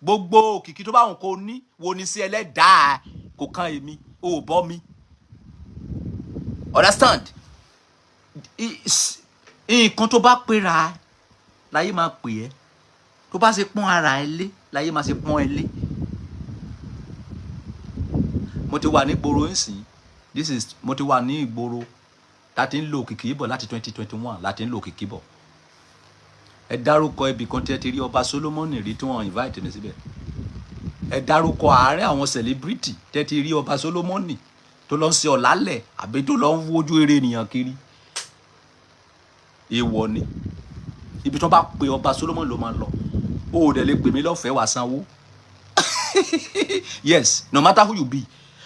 Gbogbo òkìkí tó bá wọn kó ní wo ni sí ẹlẹ́dàá, kò kan èmi, o ò bọ́ mi. Understand? Nǹkan tó bá pera láyé máa pè ẹ́. Tó bá ṣe pọ́n ara ẹ lé láyé máa ṣe pọ́n ẹ lé. Mo ti wà ní ìgboro nsìn. This is mo ti wà ní ìgboro láti ń lo òkìkí bọ̀ láti 2021, láti ń lo òkìkí bọ̀. Ẹ dárúkọ ibì kan tí ẹ ti rí ọba Solomoni rí tí wọ́n invite mi síbẹ̀. Ẹ dárúkọ ààrẹ àwọn celebrity tẹ́ ti rí ọba Solomoni tó lọ ń ṣe ọ̀lálẹ̀ àbí tó lọ ń wojú eré ènìyàn kiri. Èèwọ̀ ni. Ibi tí wọ́n bá pe ọba Solomoni ló máa lọ. O ò dẹ̀ lè pè mí lọ́fẹ̀ẹ́, wàá sanwó. Yes, no matter who you be.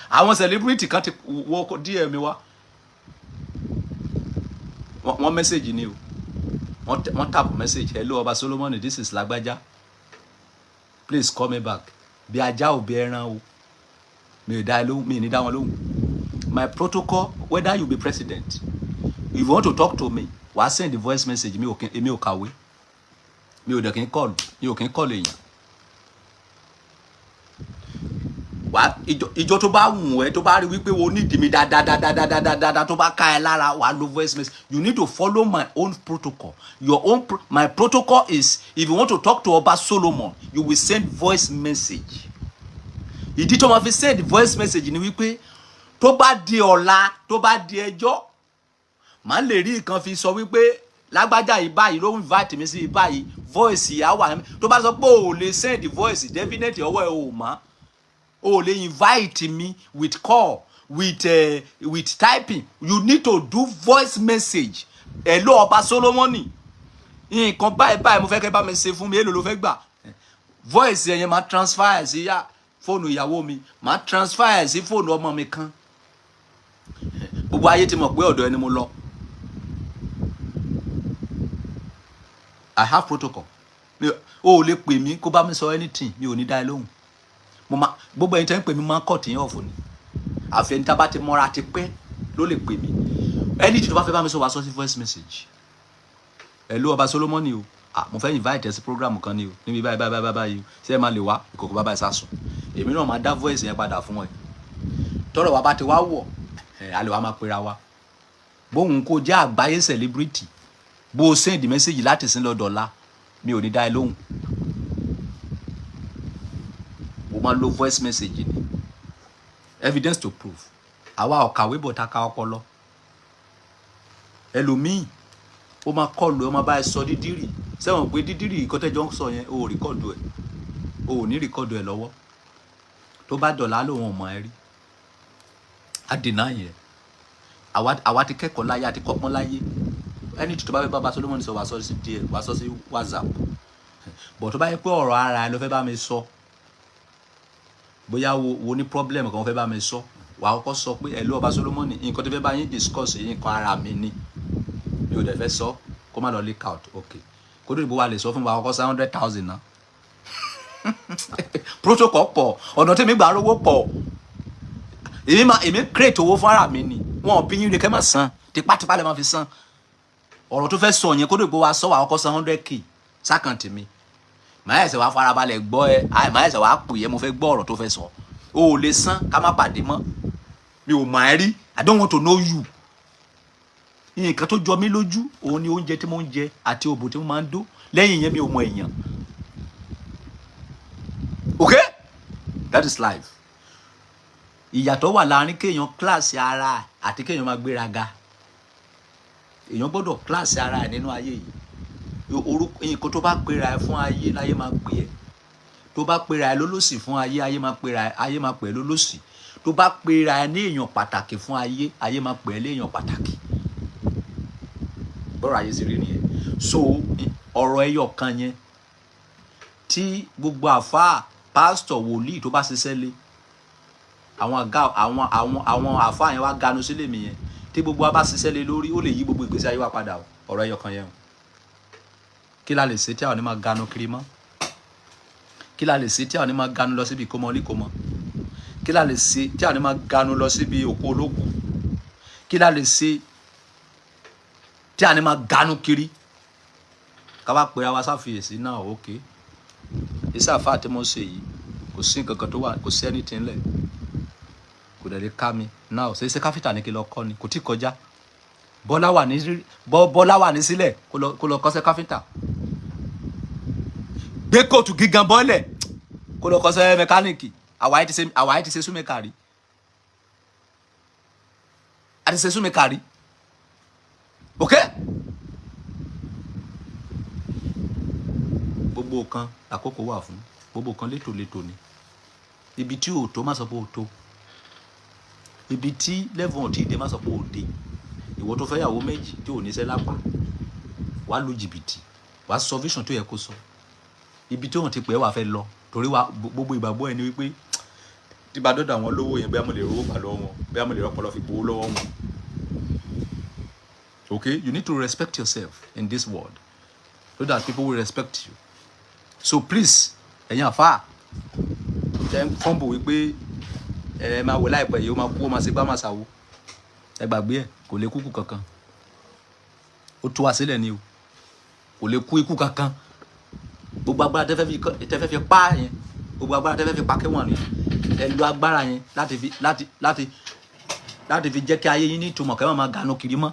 Àwọn celebrity kan ti wọ DM mi wá, wọ́n message ni o, wọ́n tap message, "Hello ọba Solomoni, this is Lágbájá, please call me back." Bí ajá ò bí ẹran o, mi ò dá ẹ lóhùn, mi ò ní dá wọn lóhùn. My protocol, whether you be president, if you want to talk to me, wàá send the voice message. Mi ò kí, èmi ò kàwé, mi ò dẹ̀ kí n call, mi ò kí n call èèyàn. Wà ìjọ tó bá wù ẹ́, tó bá rí wípé o ní ìdí mi dáadáa, tó bá ká ẹ lára, wàá lo voice message. You need to follow my own protocol, your own pro my protocol is, if you want to talk to Ọba Solomon, you will send voice message. Ìdí tó máa fi send voice message ni wípé tó bá di ọ̀la, tó bá di ẹjọ́, màá lè rí nǹkan fi sọ wípé lágbájá yìí báyìí ló ń invite mi sí báyìí. Voice yà wà. Tó bá sọ pé o ò lè send voice, definitely ọwọ́ ẹ ò mọ́. O ò lè invite me with call, with typing. You need to do voice message. "Hello ọba Solomoni, nǹkan báyìí báyìí mo fẹ́ kẹ́ bá mi ṣe fún mi, èlò ló fẹ́ gbà?" Voice yẹn máa transfer ẹ̀ sí yá fóònù ìyàwó mi, máa transfer ẹ̀ sí fóònù ọmọ mi kan. Gbogbo ayé ti mọ̀ pé ọ̀dọ̀ ẹni mo lọ. I have protocol. O ò lè pè mí kó bá mi sọ anything, mi ò ní dá ẹ lóhùn. Mo máa gbogbo ẹni tẹ́ ń pè mí, máa ń kọ̀ tí yín ọ̀fọ̀ ni. Àfi ẹni tá bá ti mọ́ra ti pẹ́ ló lè pè mí. Ẹni tí tó bá fẹ́ bá mi sọ, wàá sọ sí voice message. "Hello ọba Solomoni o, ah, mo fẹ́ invite ẹ sí program kan ni o, níbi báyìí báyìí báyìí báyìí, ṣé ẹ máa lè wá?" Ìkòkò bàbá ẹ sásùn, èmi náà máa dá voice yẹn padà fún ẹ. Tọ́rọ̀ wa bá ti wá wọ̀ ẹ, a lè wá máa pera wa. Bóun kó jẹ́ àgbáyé celebrity, bó o send message láti sin lọ dọ̀la, mi ò ní dá ẹ lóhùn. Mo máa lo voice message ni, evidence to prove. Àwa ọ̀kàwé bọ̀ ta ka ọpọlọ. Ẹlòmíì ó máa kọlù ẹ, ó máa bá ẹ sọ dídírì sẹ́wọ̀n pé dídírì ìkọ́tẹ́jọ́ ń sọ yẹn, o ò record ẹ̀, o ò ní record ẹ̀ lọ́wọ́. Tó bá dọ̀là, lòun ò mọ̀ ẹ́ rí, á dènà yẹn. Àwa ti kẹ́kọ̀ọ́ láyé, àti kọ́gbọ́n láyé. Ẹni tó bá fẹ́ bá Solomoni sọ, wàá sọ sí díẹ̀, wàá sọ sí WhatsApp. Bọ̀ tó bá yẹ pé ọ̀rọ̀ ara ẹ ló fẹ́ bá mi sọ, Bóyá wo ní problem kan fẹ́ bá mi sọ, wàá kọ́kọ́ sọ pé, "Ẹ̀ ló Ọba Solomoni, nǹkan tó fẹ́ bá yín discuss yìí, nǹkan ara mi ni, mi ò dẹ̀ fẹ́ sọ kó má lọ leak out." Ok, kó tó dìbò wa lè sọ fún wa, kọ́kọ́ san 100,000 náà. Protocol pọ̀, ọ̀nà tèmi gbà rówó pọ̀. Èmi máa, èmi create owó fún ara mi ni. Wọn ò bí yín lè kẹ́ máa san, tipátipá lè máa fi san. Ọ̀rọ̀ tó fẹ́ sọ yẹn, kó tó dìbò wa sọ, wà kọ́kọ́ san 100K sí account mi. Màá ẹsẹ̀ wàá farabalẹ̀ gbọ́ ẹ, màá ẹsẹ̀ wàá pè é, mo fẹ́ gbọ́ ọ̀rọ̀ tó fẹ́ sọ. O ò lè san, ká má pàdé mọ́. Mi ò mọ̀ ẹ́ rí. I don't want to know you. Nǹkan tó jọ mí lójú òun ni oúnjẹ tí mo ń jẹ àti òbò tí mo máa ń dó. Lẹ́yìn yẹn, mi ò mọ èèyàn. Okay, that is life. Ìyàtọ̀ wà láàrin kéèyàn class ara àti kéèyàn máa gbéraga. Èèyàn gbọ́dọ̀ class ara ẹ̀ nínú ayé yìí. Orúkọ nǹkan tó bá pera ẹ fún ayé láyé máa pè ẹ́. Tó bá pera ẹ lólòsì fún ayé, ayé máa pera ẹ, ayé máa pè ẹ́ lólòsì. Tó bá pera ẹ ní èèyàn pàtàkì fún ayé, ayé máa pè ẹ́ léèyàn pàtàkì. Bọ́rọ̀ ayé sì rí nìyẹn. So ọ̀rọ̀ ẹyọ kan yẹn tí gbogbo àfáà, pásítọ̀, wòlíì tó bá ṣiṣẹ́ lé àwọn àga, àwọn àfáà yẹn wá ganu sílé mi yẹn, tí gbogbo wa bá ṣiṣẹ́ lé lórí, ó lè yí gbogbo ìgbésí ayé wa padà o. Ọ̀rọ̀ ẹyọ kan yẹn o. Kí la lè ṣe tí àwọn ní máa ganu kiri mọ́? Kí la lè ṣe tí àwọn ní máa ganu lọ síbi ìkómọ oníkómọ? Kí la lè ṣe tí àwọn ní máa ganu lọ síbi òkú olókù? Kí la lè ṣe tí àwọn ní máa ganu kiri? Ká bá pera wa sáfiyèsí náà. Ok, iṣẹ́ àfáà tí mo ṣe yìí, kò sí nǹkan kan tó wà, kò sí anything lẹ̀, kò dẹ̀ lè ká mi náà. Ṣe iṣẹ́ káfíńtà ní kí lọ kọ́ ni? Kò tí kọjá. Bọ́lá wà ní sílẹ̀, kó lọ kọ́ṣẹ́ káfíńtà. Gbé kóòtù gígan bọ́lẹ̀, kó lọ kọ́ṣẹ́ mẹkáníìkì. Àwa ti ṣe súnmẹ́kà rí, a ti ṣe súnmẹ́kà rí. Ok, gbogbo kan àkókò wà fún gbogbo kan, létòlétò ni. Ibi tí ò tó, má sọ pé ò tó. Ibi tí level ò tí ì dé, má sọ pé ò dé. Ìwọ tó fẹ́ yàwó méjì tí ò níṣẹ́ lápá, wàá lu jìbìtì, wàá sọ vision tó yẹ kó sọ. Ibi tí òun ti pè é, wàá fẹ́ lọ, torí wa gbogbo ìgbàgbọ́ ẹ ni wípé tí bá dọ́dọ̀ àwọn olówó yẹn, bóyá mo lè rówó gbà lọ́wọ́ wọn, bóyá mo lè rọ́pọlọ fi gbowó lọ́wọ́ wọn. Okay, you need to respect yourself in this world so that people will respect you. So please, ẹ̀yin àfáà tẹ́ ń fọ́nbù wípé ẹ máa wò láìpẹ́ yìí, ó máa kú, ó máa ṣe gbá, máa ṣàwo, ẹ gbàgbé ẹ. Kò lè kúkú kankan. Ó tú wa sílẹ̀ ni o. Kò lè kú ikú kankan. Gbogbo agbára tẹ́fẹ́ fi pa yẹn, gbogbo agbára tẹ́fẹ́ fi pa kéwọ̀n ni, ẹ lo agbára yẹn láti fi láti láti láti fi jẹ́ kí ayé yín ní ìtumọ̀, kẹ́ má máa ganu kiri mọ́.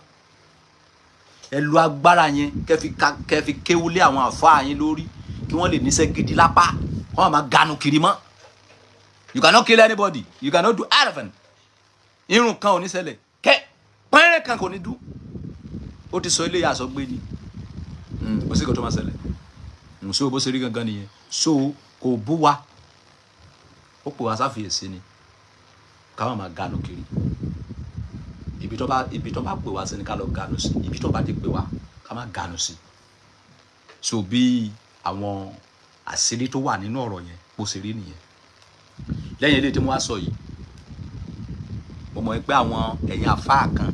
Ẹ lo agbára yẹn kẹ́ fi kéwúlé àwọn àfáà yín lórí, kí wọ́n lè níṣẹ́ gidi lápá, kí wọ́n má máa ganu kiri mọ́. You cannot kill anybody, you cannot do anything. Irun kan ò ní ṣẹlẹ̀, kẹ́ pẹ́rẹ́ kan kò ní dún. Ó ti sọ ilé àsọgbé ni. Kò sí nǹkan tó máa ṣẹlẹ̀. So bó ṣe rí gangan nìyẹn. So kò bú wa, ó pè wá sáfìyèsí ni, ká má máa ganu kiri. Ibi tó bá pè wá sí ni ká lọ ganu sí. Ibi tó bá ti pè wá, ká má ganu sí. So bí àwọn àṣírí tó wà nínú ọ̀rọ̀ yẹn bó ṣe rí nìyẹn. Lẹ́yìn eléyìí tí mo wá sọ yìí, mo mọ̀ pé àwọn ẹ̀yin àfáà kan,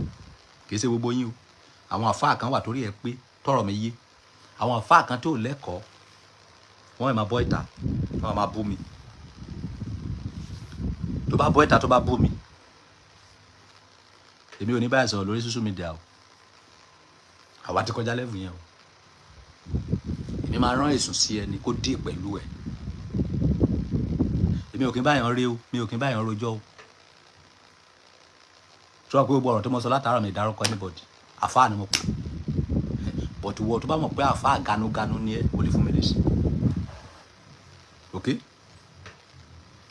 kì í ṣe gbogbo yín o, àwọn àfáà kan wà torí ẹ pé tọrọ mi yé. Àwọn àfáà kan tó lẹ́kọ̀ọ́, wọ́n máa bọ́ ìta, wọ́n máa bú mi. Tó bá bọ́ ìta, tó bá bú mi, èmi ò ní báyìí sọ̀rọ̀ lórí social media o. Àwa ti kọjá level yẹn o. Èmi máa rán èsùn sí ẹni kó dé pẹ̀lú ẹ̀. Èmi ò kí ń báyàn rí o, mi ò kí ń báyàn rojọ́ o. Tó wà pé gbogbo ọ̀rọ̀ tó mọ sọ látàárọ̀, mi dárúkọ anybody. Àfáà ni mo pè, but wọ tó bá mọ̀ pé àfáà ganuganu ni ẹ, kò lè fún mi lésì. Ok,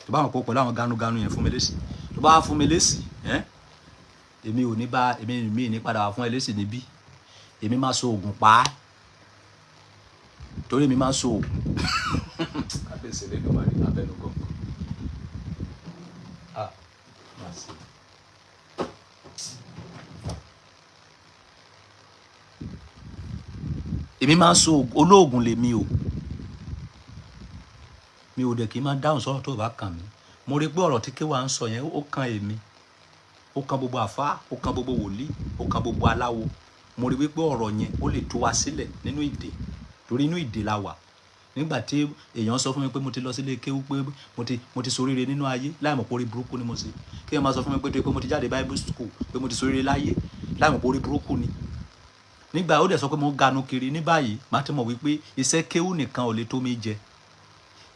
tó bá mọ̀ pé pẹ̀lú àwọn ganuganu yẹn, fún mi lésì. Tó bá fún mi lésì ẹ́, èmi ò ní bá èmi mi ní padà wá fún ẹ lésì níbí. Èmi máa so oògùn pa á, torí èmi máa so oògùn. Kábíyèsí lẹ́nu abẹnú gọ̀ǹgọ̀. Ah, máa ṣe. Èmi máa ń so olóògùn lèmi o. Mi ò dẹ̀ kí n máa dáhùn sọ́rọ̀ tó bá kàn mí. Mo rí pé ọ̀rọ̀ tí K1 ń sọ yẹn, ó kan èmi, ó kan gbogbo àfáà, ó kan gbogbo wòlíì, ó kan gbogbo aláwo. Mo rí wípé ọ̀rọ̀ yẹn ó lè tú wa sílẹ̀ nínú ìdè, torí inú ìdè la wà. Nígbà tí èèyàn sọ fún mi pé mo ti lọ sílé kéwú, pé mo ti ṣoríire nínú ayé, láì mọ̀ pé orí burúkú ni mo ṣe. Kí èèyàn máa sọ fún mi pé torí pé mo ti jáde Bible school, pé mo ti ṣoríire láyé, láì mọ̀ pé orí burúkú ni. Nígbà ó dẹ̀ sọ pé mo ń ganu kiri ní báyìí, màá ti mọ̀ wípé iṣẹ́ kéwú nìkan ò lè tó mi jẹ,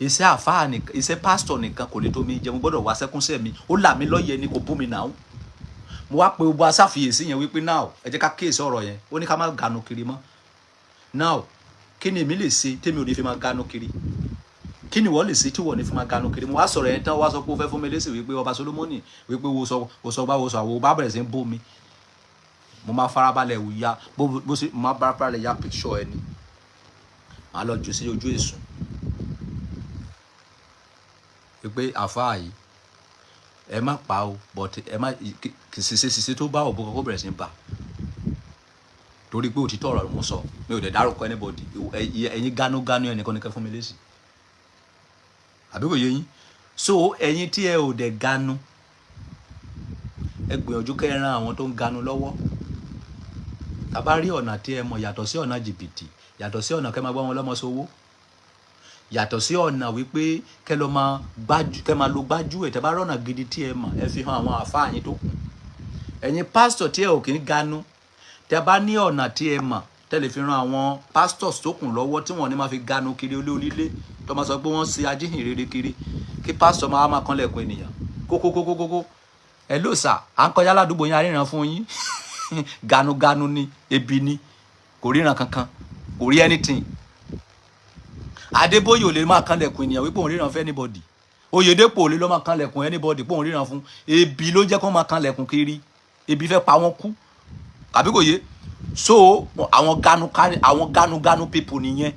iṣẹ́ àfáà nìkan, iṣẹ́ pásítọ̀ nìkan kò lè tó mi jẹ. Mo gbọ́dọ̀ wá sẹ́kúnṣẹ́ mi. Ó là mí lọ́yẹ̀ ni, kò bú mi náà. Mo wá pe gbogbo aṣàfiyèsí yẹn wípé now, ẹ jẹ́ ká kíyèsí ọ̀rọ̀ yẹn. Ó ní ká má ganu kiri mọ́. Now, kí ni èmi lè ṣe tèmi ò ní fi máa ganu kiri? Kí ni wọ́n lè ṣe tí wọ́n ní fi máa ganu kiri? Mo wá sọ̀rọ̀ yẹn tán, wá sọ pé ó fẹ́ fún mi lésì wípé ọba Solomoni, wípé wo sọ, wo sọ bá wo sọ àwo, bá bẹ̀rẹ̀ sí ń bú mi. Mo máa farabalẹ̀ ya bó ṣe, mo máa farabalẹ̀ ya picture ẹni, màá lọ jù sí ojú èsùn wípé àfáà yìí, ẹ má pa o, but ẹ má kì ṣiṣẹ́ ṣiṣẹ́ tó bá òbúkọ kó bẹ̀rẹ̀ sí ń bà, torí pé òtítọ́ ọ̀rọ̀ mo sọ. Mi ò dẹ̀ dárúkọ anybody. Ẹ̀yin gánúgánú, ẹnìkan ní kẹ́ fún mi lésì, àbí kò yé yín? So ẹ̀yin tí ẹ ò dẹ̀ ganu, ẹ gbìyànjú kẹ́ ẹ ran àwọn tó ń ganu lọ́wọ́. Tá bá rí ọ̀nà tí ẹ mọ̀, yàtọ̀ sí ọ̀nà jìbìtì, yàtọ̀ sí ọ̀nà kẹ́ máa gbọ́ wọn lọ́mọ sówó, yàtọ̀ sí ọ̀nà wípé kẹ́ lọ máa gbájú, kẹ́ máa lo gbájú ẹ̀, tẹ́ bá rọ̀nà gidi tí ẹ mọ̀, ẹ fi hàn àwọn àfáà yín tó kù. Ẹ̀yin pásítọ̀ tí ẹ ò kì í ganu, tẹ́ bá ní ọ̀nà tí ẹ mọ̀ tẹ́ lè fi ran àwọn pastors tó kù lọ́wọ́, tí wọ́n ní máa fi ganu kiri olé onílé, tó máa sọ pé wọ́n ṣe ajíhìnrere kiri, kí pásítọ̀ máa kánlẹ̀kùn ènìyàn kókókókókó, "Ẹ ló sà, à ń kọjá ládùúgbò yín, aríran fún yín." Ganuganu ni, ebi ni, kò ríran kankan, kò rí anything. Adébóyè ò lè máa kánlẹ̀kùn ènìyàn wípé òun ríran fún anybody. Oyèdèpọ̀ ò lè lọ́ máa kánlẹ̀kùn anybody pé òun ríran fún. Ebi ló jẹ́ kó máa kánlẹ̀kùn kiri. Ebi fẹ́ pa wọ́n kú, àbí kò yé? So àwọn ganu, àwọn ganuganu people nìyẹn.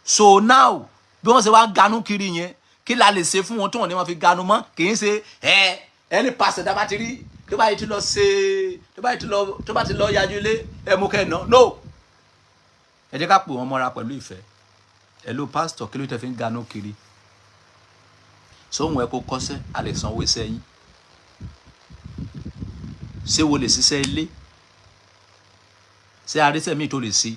So now, bí wọ́n ṣe wá ganu kiri yẹn, kí la lè ṣe fún wọn tí wọ́n ní wọ́n fi ganu mọ́? Kì í ṣe ẹ ẹni pàṣẹ tá a bá ti rí tó bá yìí ti lọ ṣe, tó bá yìí ti lọ, tó bá ti lọ yájú ilé ẹ mú kẹ́ ẹ̀ ná. No, ẹ jẹ́ ká pè wọ́n mọ́ra pẹ̀lú ìfẹ́. Hello pastor, kí ló tẹ́ fi ń ganu kiri? Sóhun ẹ kó kọ́sẹ́, a lè sanwó iṣẹ́ yín. Ṣé wo lè ṣiṣẹ́ ilé? Ṣé arísẹ́ míì tó lè ṣe?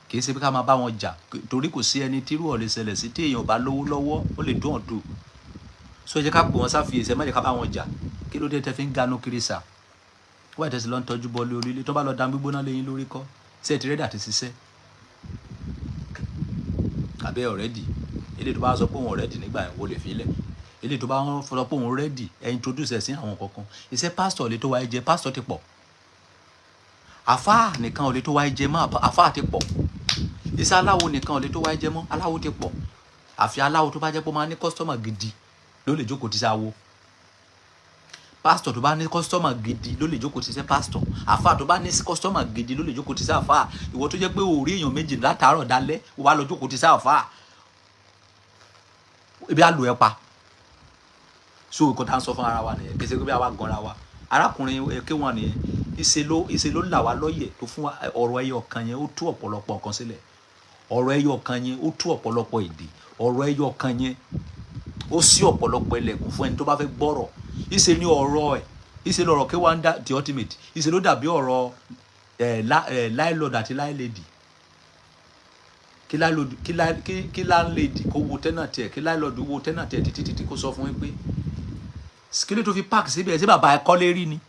Kì í ṣe pé ká máa bá wọn jà, torí kò sí ẹni tírú ọ̀ lè ṣẹlẹ̀ sí. Tí èèyàn ò bá lówó lọ́wọ́, ó lè dún ọ̀dùn. So ẹ jẹ́ ká pè wọ́n sáfìyèsí, ẹ má jẹ́ ká bá wọn jà. Kí ló dé tẹ́ fi ń ganu kiri sà? Wọ́n ẹ̀ tẹ́sí lọ ń tọ́jú bọ́ọ̀lù orílẹ̀, tó bá lọ dán gbígbóná léyìn lórí kọ́? Ṣé ẹ ti ready àti ṣiṣẹ́ àbẹ́ already? Eléyìí tó bá sọ pé òun already nígbà yẹn, wo lè fi lẹ̀. Eléyìí tó bá sọ pé òun ready, ẹ introduce ẹ sí àwọn kankan. Iṣẹ́ pásítọ̀ lè tó wáyé jẹ, pásítọ̀ ti pọ̀. Àfáà nìkan ò lè tó wáyé jẹ mọ́, àfáà ti pọ̀. Iṣẹ́ aláwo nìkan ò lè tó wáyé jẹ mọ́, aláwo ti pọ̀. Àfi aláwo tó bá jẹ́ pé ó máa ní customer gidi ló lè jókòó ti ṣe awo. Pásítọ̀ tó bá ní customer gidi ló lè jókòó ti ṣe pásítọ̀. Àfáà tó bá ní customer gidi ló lè jókòó ti ṣe àfáà. Ìwọ tó jẹ́ pé ò rí èèyàn méjì látàárọ̀ dalẹ́, ó wá lọ jókòó ti ṣe àfáà, ibi á lò ẹ pa. So nǹkan tá à ń sọ fún ara wa nìyẹn. Kì í ṣe pé bí a wá ganra wa. Arákùnrin K1 nìyẹn, ìṣe ló là wá lọ́yẹ̀ tó fún wa. Ọ̀rọ̀ ẹyọ kan yẹn, ó tú ọ̀pọ̀lọpọ̀ nǹkan sílẹ̀. Ọ̀rọ̀ ẹyọ kan yẹn, ó tú ọ̀pọ̀lọpọ̀ èdè. Ọ̀rọ̀ ẹyọ kan yẹn, ó ṣí ọ̀pọ̀lọpọ̀ ẹlẹ́kùn fún ẹni tó bá fẹ́ gbọ́rọ̀. Ìṣe ni ọ̀rọ̀ ẹ̀, ìṣe lọ̀rọ̀ K1 dá the ultimate. Ìṣe ló dàbí ọ̀rọ̀ ẹ̀ landlord àti landlady. Kí landlord, kí landlady kó wo tenant ẹ̀, kí landlord wo tenant ẹ̀ títí títí, kó sọ fún yín pé kí ló tó fi park síbẹ̀? Ṣé bàbá ẹ̀ kọ́lé rí ni?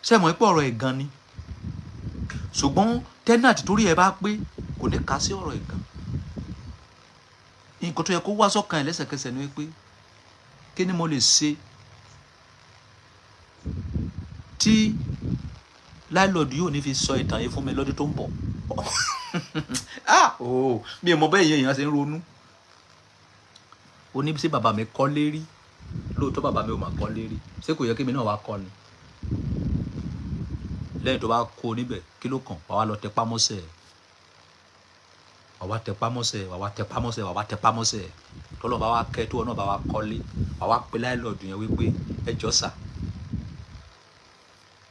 Ṣé mọ̀ pé ọ̀rọ̀ ẹ̀ gan ni? Ṣùgbọ́n tenant torí ẹ bá pé, kò ní kà sí ọ̀rọ̀ ẹ̀ gan. Nǹkan tó yẹ kó wá sọ́kàn ẹ̀ lẹ́sẹ̀kẹsẹ̀ ni wípé, kí ni mo lè ṣe tí landlord yóò ní fi sọ ìtàn yìí fún mi lọ́dún tó ń bọ̀? Ah, oh, mi ò mọ bẹ́ẹ̀ yẹn. Èèyàn ṣe ń ronú. Ó ní sí bàbá mi kọ́lé rí lóòótọ́, bàbá mi ò mà kọ́lé rí. Ṣé kò yẹ kí mi náà wá kọ́ ni? Lẹ́yìn tó bá kó níbẹ̀, kí ló kàn? Wà wá lọ tẹpá mọ́sẹ̀, wà wá tẹpá mọ́sẹ̀, wà wá tẹpá mọ́sẹ̀, wà wá tẹpá mọ́sẹ̀. Tọ́lọ́ bá wá kẹ́ tó, náà bá wá kọ́lé, wà wá pe landlord yẹn wípé, "Ẹ jọ̀ọ́ sà,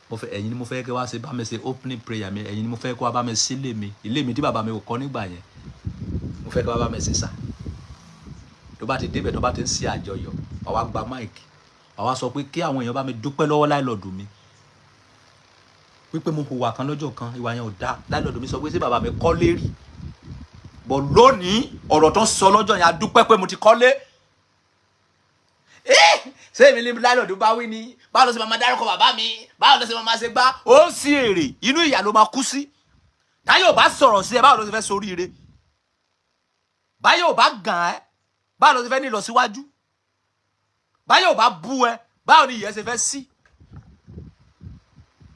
mo fẹ́, ẹ̀yin ni mo fẹ́ kí wá ṣe bá mi ṣe opening prayer mi. Ẹ̀yin ni mo fẹ́ kí wá bá mi sílé mi, ilé mi tí bàbá mi ò kọ́ nígbà yẹn. Mo fẹ́ kí wá bá mi ṣe sà." Tó bá ti débẹ̀, tó bá ti ń ṣe àjọyọ̀, wàá wá gba mic, wàá wá sọ pé kí àwọn èèyàn bá mi dúpẹ́ lọ́wọ́ landlord mi wípé mo hùwà kan lọ́jọ́ kan, ìwà yẹn ò dáa. Landlord mi sọ pé ṣé bàbá mi kọ́lé rí? Bọ̀ lónìí, ọ̀rọ̀ tó ń sọ lọ́jọ́ yẹn, a dúpẹ́ pé mo ti kọ́lé. Ṣé èmi ní landlord bá wí ni? Báwo ló ṣe máa dárúkọ bàbá mi? Báwo ló ṣe máa ṣe gbá? Ó sì èrè inú ìyà ló máa kú sí. Táyọ̀ bá sọ̀rọ̀ sí ẹ, báwo ló ṣe fẹ́ soríire? Báyọ̀ bá gàn ẹ́, báwo ló ṣe fẹ́ ní ìlọsíwájú? Báyọ̀ bá bú ẹ, báwo ni ìyẹn ṣe fẹ́ sí?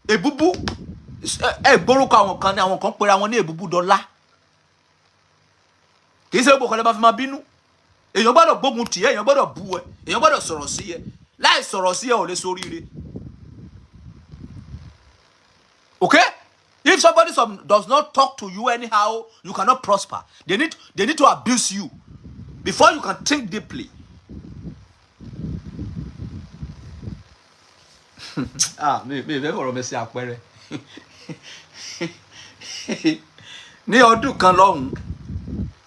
Èbúbú ẹ gbórúkọ àwọn kan ní, àwọn kan pera wọn ní èbúbú dọ́là. Kì í ṣe gbogbo kan lè máa fi máa bínú. Èèyàn gbọ́dọ̀ gbógun tì ẹ́, èèyàn gbọ́dọ̀ bú ẹ, èèyàn gbọ́dọ̀ sọ̀rọ̀ sí ẹ. Láì sọ̀rọ̀ sí ẹ, ò lè soríire. Okay, if somebody does not talk to you anyhow, you cannot prosper. They need to abuse you before you can think deeply. Ah, mi fẹ́ fọ̀rọ̀ mi sí àpẹẹrẹ. Ní ọdún kan lọ́hùn,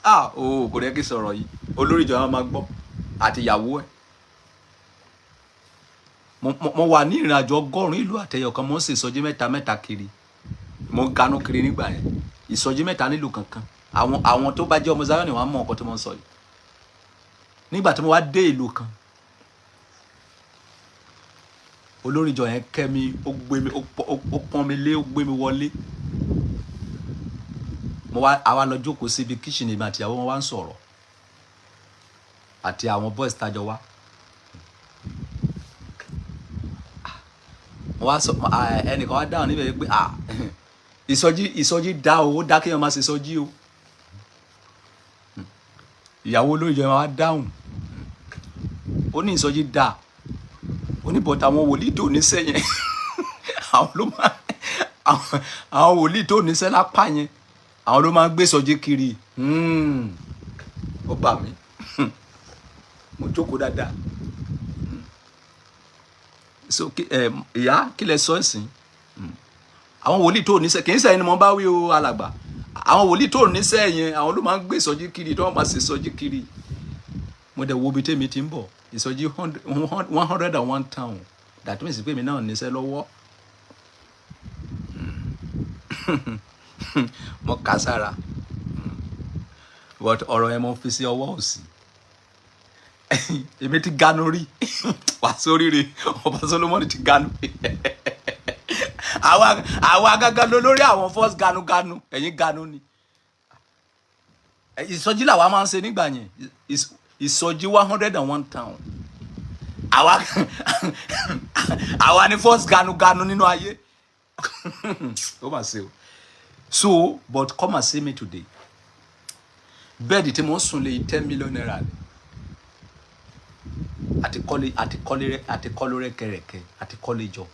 ah, o kò rẹ́ kí sọ̀rọ̀ yìí, olórí ìjọba máa gbọ́ àti ìyàwó ẹ̀. Mo wà ní ìrìn àjò 100 ìlú àtẹyọ kan. Mo ń ṣe ìsọjí mẹ́ta mẹ́ta kiri, mo ń ganú kiri nígbà yẹn, ìsọjí mẹ́ta nílùú kankan. Àwọn tó bá jẹ́ ọmọ Zion wọ́n á mọ nǹkan tí mo ń sọ yìí. Nígbà tí mo wá dé ìlú kan, olórí ìjọ yẹn kẹ́ mi, ó gbé mi, ó pọ́n mi lé, ó gbé mi wọlé. Mo wá, àwa lọ jókòó síbi kitchen, mi àti ìyàwó wọn wá ń sọ̀rọ̀ àti àwọn boys tájọ wá. Mo wá sọ, ẹnìkan wá dáhùn níbẹ̀ pé, ah, ìsọjí dá o, ó dá kéèyàn máa ṣe ìsọjí o. Ìyàwó olórí ìjọ yẹn wá dáhùn, ó ní ìsọjí dá, ó ní but àwọn wòlíì tó níṣẹ́ yẹn, àwọn ló máa àwọn wòlíì tó níṣẹ́ lápá yẹn, àwọn ló máa ń gbé ìsọjí kiri. Ó bà mí, mo jókòó dáadáa. So ìyá, kí lẹ sọ ẹ̀sìn? Àwọn wòlíì tó níṣẹ́, kì í sẹ́yìn ni mo bá wí o, alàgbà. Àwọn wòlíì tó níṣẹ́ yẹn, àwọn ló máa ń gbé ìsọjí kiri, tí wọ́n máa ṣe ìsọjí kiri. Mo dẹ̀ wo ibi tèmi ti ń bọ̀, ìsọjí 101 town. That means pé èmi náà níṣẹ́ lọ́wọ́. Mo kà sára, but ọ̀rọ̀ yẹn mo fi sí ọwọ́ òsì. Èmi ti ganu rí wá sóríire. Ọba Solomoni ti ganu rí. Àwa gangan ló lórí àwọn first ganuganu. Ẹ̀yin ganu ni. Ìsọjí làwa máa ń ṣe nígbà yẹn, ìsọjí 101 town. Àwa ni first ganuganu nínú ayé. Ó mà ṣe o. So, but come and see me today. Bed tí mo ń sùn lé, ₦10 million ni. Àti kọ́lé, àti kọ́lé rẹ, àti kọ́lé rẹ́kẹrẹ́kẹ́, àti kọ́lé jọ,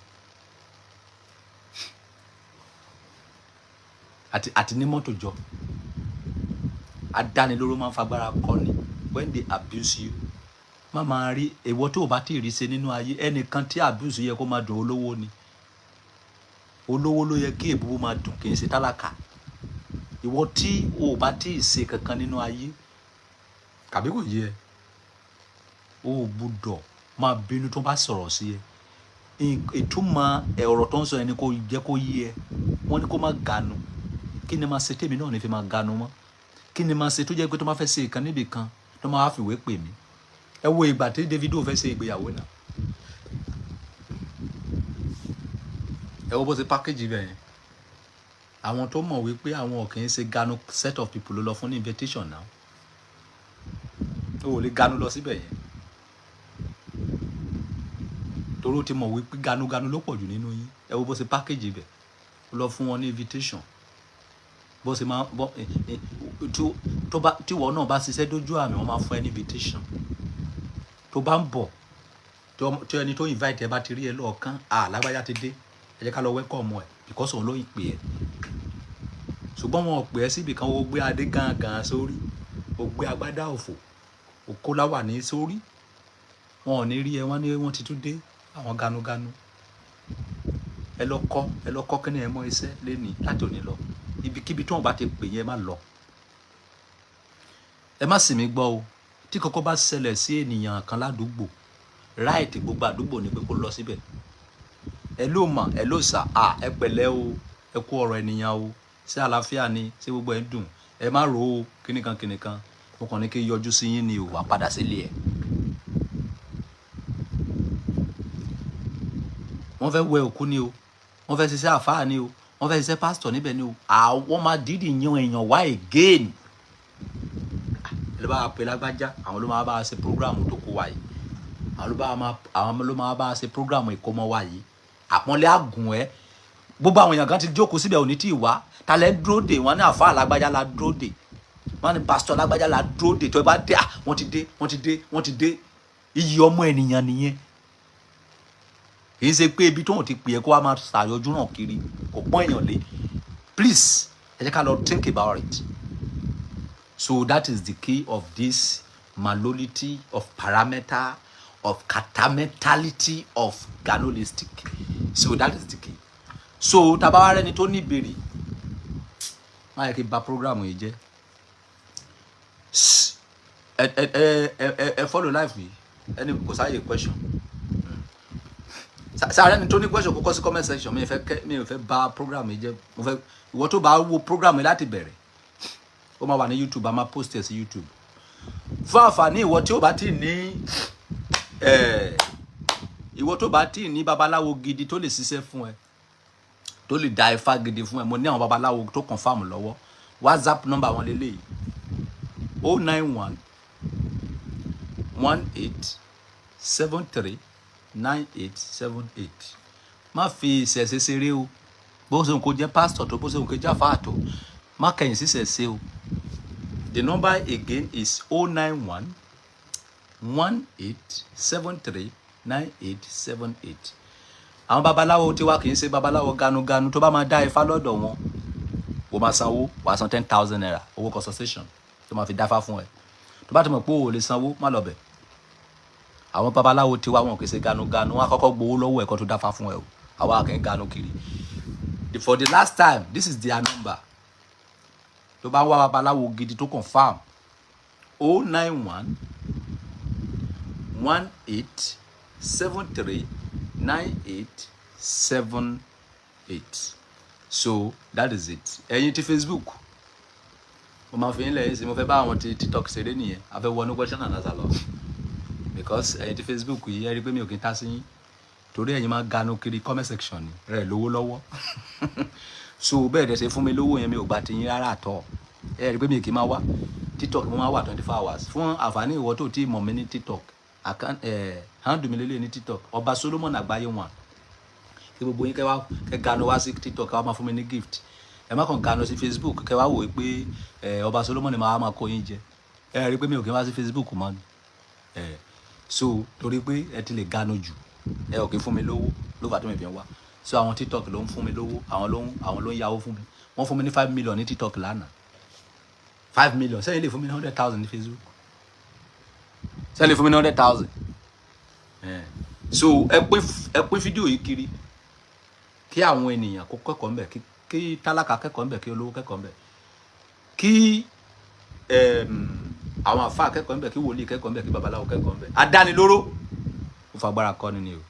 àti ní mọ́tò jọ. Adánilóró máa ń fagbára kọ́ ni. When they abuse you, má máa rí èèwọ̀ tó o bá tí ì rí ṣe nínú ayé. Ẹnìkan tí abuse yẹ kó máa dùn, olówó ni. Olówó ló yẹ kí èbúbú máa dùn, kì í ṣe tálákà. Ìwọ tí o bá tí ì ṣe kankan nínú ayé, kàbí kò yé ẹ, o ò gbúdọ̀ máa bínú tó bá sọ̀rọ̀ sí ẹ. Ìtumọ̀ ọ̀rọ̀ tó ń sọ yẹn ni kò jẹ́ kó yé ẹ. Wọ́n ní kó má ganu. Kí ni máa ṣe tèmi náà ní fi máa ganu mọ́? Kí ni máa ṣe tó jẹ́ pé tó máa fẹ́ ṣe ìkan níbì kan, tó máa fìwé pè mí? Ẹ wo ìgbà tí Davido fẹ́ ṣe ìgbéyàwó náà, ẹ wo bó ṣe pákéjì bẹ́ẹ̀ yẹn. Àwọn tó mọ̀ wípé àwọn ò kì í ṣe ganu set of people ló lọ fún ní invitation náà. O ò lè ganu lọ síbẹ̀ yẹn, torí ó ti mọ̀ wípé ganuganu ló pọ̀ jù nínú yín. Ẹ wo bó ṣe pákéjì bẹ̀, ó lọ fún wọn ní invitation. Bó ṣe máa bọ́ tó bá tí ìwọ náà bá ṣiṣẹ́ dójú àmì, wọ́n máa fún ẹ ní invitation. Tó bá ń bọ̀, tí ẹni tó invite ẹ bá ti rí ẹ lọ́ọ̀kan, à lágbájá ti dé, ẹ jẹ́ ká lọ welcome ẹ, because òun ló ń pè ẹ́. Ṣùgbọ́n wọn ò pè ẹ́ síbi kan, ó gbé adé gangan sórí, ó gbé agbádá òfò, ó kó láwàní sórí, wọn ò ní rí ẹ. Wọ́n ní wọ́n ti tún dé, àwọn ganuganu. Ẹ lọ kọ́, ẹ lọ kọ́ kíni ẹ mọ iṣẹ́ lẹ́ni láti òní lọ. Ibikíbi tí wọ́n bá ti pè yẹn, ẹ má lọ. Ẹ má sì mí gbọ́ o. Tí kọ́kọ́ bá ṣẹlẹ̀ sí ènìyàn kan ládùúgbò, right, gbogbo àdúgbò ni pé kó lọ síbẹ̀. Ẹ ló mà, ẹ ló sà à, ẹ pẹ̀lẹ́ o, ẹ kú ọ̀rọ̀ ènìyàn o, ṣé àlàáfíà ni? Ṣé gbogbo ẹ̀ ń dùn? Ẹ má rò ó, kíníkan kíníkan, mo kàn ní kí n yọjú sí yín ni o. Wà padà sílé ẹ̀. Wọ́n fẹ́ wẹ òkú ni o, wọ́n fẹ́ ṣiṣẹ́ àfáà ni o, wọ́n fẹ́ ṣiṣẹ́ pásítọ̀ níbẹ̀ ni o, àwọn máa dídì yan èèyàn wá again. Ẹ ló bá wa pe lágbájá, àwọn ló máa bá wa ṣe program tó kó wa yìí, àwọn ló máa bá wa ṣe program ìkómọ wa yìí. Àpọ́nlé àgùn ẹ. Gbogbo àwọn èèyàn kan ti jókòó síbẹ̀, òní tí ì wá. Ta lẹ́ ń dúró dè? Wọ́n ní àfáà lágbájá la dúró dè, wọ́n ní pásítọ̀ lágbájá la dúró dè. Tó ẹ bá dé, à, wọ́n ti dé, wọ́n ti dé, wọ́n ti dé. Iyì ọmọ ènìyàn nìyẹn. Kì í ṣe pé ibi tóun ti pè é kó wá máa ṣàyọjú náà kiri, kò pọ́n èèyàn lé. Please, ẹ jẹ́ ká lọ think about it. So that is the key of this malolity of parameter of catamentality of ganolistic. So that is the key. So tá bá wá rẹ́ni tó ní ìbéèrè, má yẹ kí n bà program yìí jẹ́. Ẹ follow live yìí. Ẹni kò sáàyè question, sáré ni tó ní question, kó kọ sí comment section. Mi ò fẹ́ bà program yìí jẹ́. Mo fẹ́ ìwọ tó bá wo program yìí láti bẹ̀rẹ̀, ó máa wà ní YouTube, a máa post ẹ̀ sí YouTube fún àǹfààní ìwọ tí ó bá ti ní ẹ, ìwọ tó bá ti ní babaláwo gidi tó lè ṣiṣẹ́ fún ẹ, tó lè da ifá gidi fún ẹ. Mo ní àwọn babaláwo tó confirm lọ́wọ́. WhatsApp number wọn lélẹ́yìí: 09118739878. Má fi ìṣẹ̀ṣe ṣeré o. Bó ṣe ń kó jẹ́ pásítọ̀ tó, bó ṣe ń kó jẹ́ àfáà tó, má kẹ̀yìn sí ìṣẹ̀ṣe o. The number again is 09118739878. Àwọn babaláwo tiwa kì í ṣe babaláwo ganuganu. Tó bá máa dá ifá lọ́dọ̀ wọn, o máa sanwó. Wàá san ₦10,000, owó consultation tó máa fi dáfá fún ẹ. Tó bá ti mọ̀ pé o ò lè sanwó, má lọ bẹ̀. Àwọn babaláwo tiwa, wọn kì í ṣe ganuganu. Wọn á kọ́kọ́ gbowó lọ́wọ́ ẹ̀ kó tó dáfá fún ẹ o. Àwa kì í ganu kiri. For the last time, this is their number. Tó bá ń wá babaláwo gidi tó confirm: 09118739878. So that is it. Ẹ̀yin ti Facebook, mo máa fi yín lẹ́yìn sí. Mo fẹ́ bá àwọn ti TikTok ṣeré nìyẹn. A fẹ́ wọnú question and answer lọ, because ẹ̀yin ti Facebook yìí, ẹ rí i pé mi ò kí n tá sí yín, torí ẹ̀yin máa ganu kiri comment section ni rẹ̀ lówó lọ́wọ́. So bẹ́ẹ̀ dẹ̀ ṣe fún mi lówó yẹn, mi ò gba ti yín rárá àtọ̀. Ẹ rí i pé mi kì í máa wá TikTok, mo máa wà 24 hours. Fún àǹfààní ìwọ tó tí mọ̀ mí ní TikTok, handle mi lélẹ̀ ní TikTok, Ọba Solomon Àgbáyé One. Kí gbogbo yín kẹ́ wá kẹ́ ganu wá sí TikTok, kẹ́ wá máa fún mi ní gift. Ẹ má kàn ganu sí Facebook, kẹ́ wá wò ó pé ẹ Ọba Solomon máa máa kó yín jẹ. Ẹ rí i pé mi ò kí n wá sí Facebook mọ́ ni ẹ. So torí pé ẹ ti lè ganu jù, ẹ ò kí fún mi lówó ló fà tó mi fi ń wá. So àwọn TikTok ló ń fún mi lówó, àwọn ló ń yáwó fún mi. Wọ́n fún mi ní 5 million ní TikTok lánàá, 5 million. Sẹ́yìn lè fún mi ní 100,000 ní Facebook? Sẹ́yìn lè fún mi ní 100,000? So ẹ pín fídíò yìí kiri kí àwọn ènìyàn kó kẹ́kọ̀ọ́ ńbẹ̀, kí tálákà kẹ́kọ̀ọ́ ńbẹ̀, kí olówó kẹ́kọ̀ọ́ ńbẹ̀, kí àwọn àfáà kẹ́kọ̀ọ́ ńbẹ̀, kí wòlíì kẹ́kọ̀ọ́ ńbẹ̀, kí babaláwo kẹ́kọ̀ọ́ ńbẹ̀. Adánilóró ó fagbára kọ́ni ni o.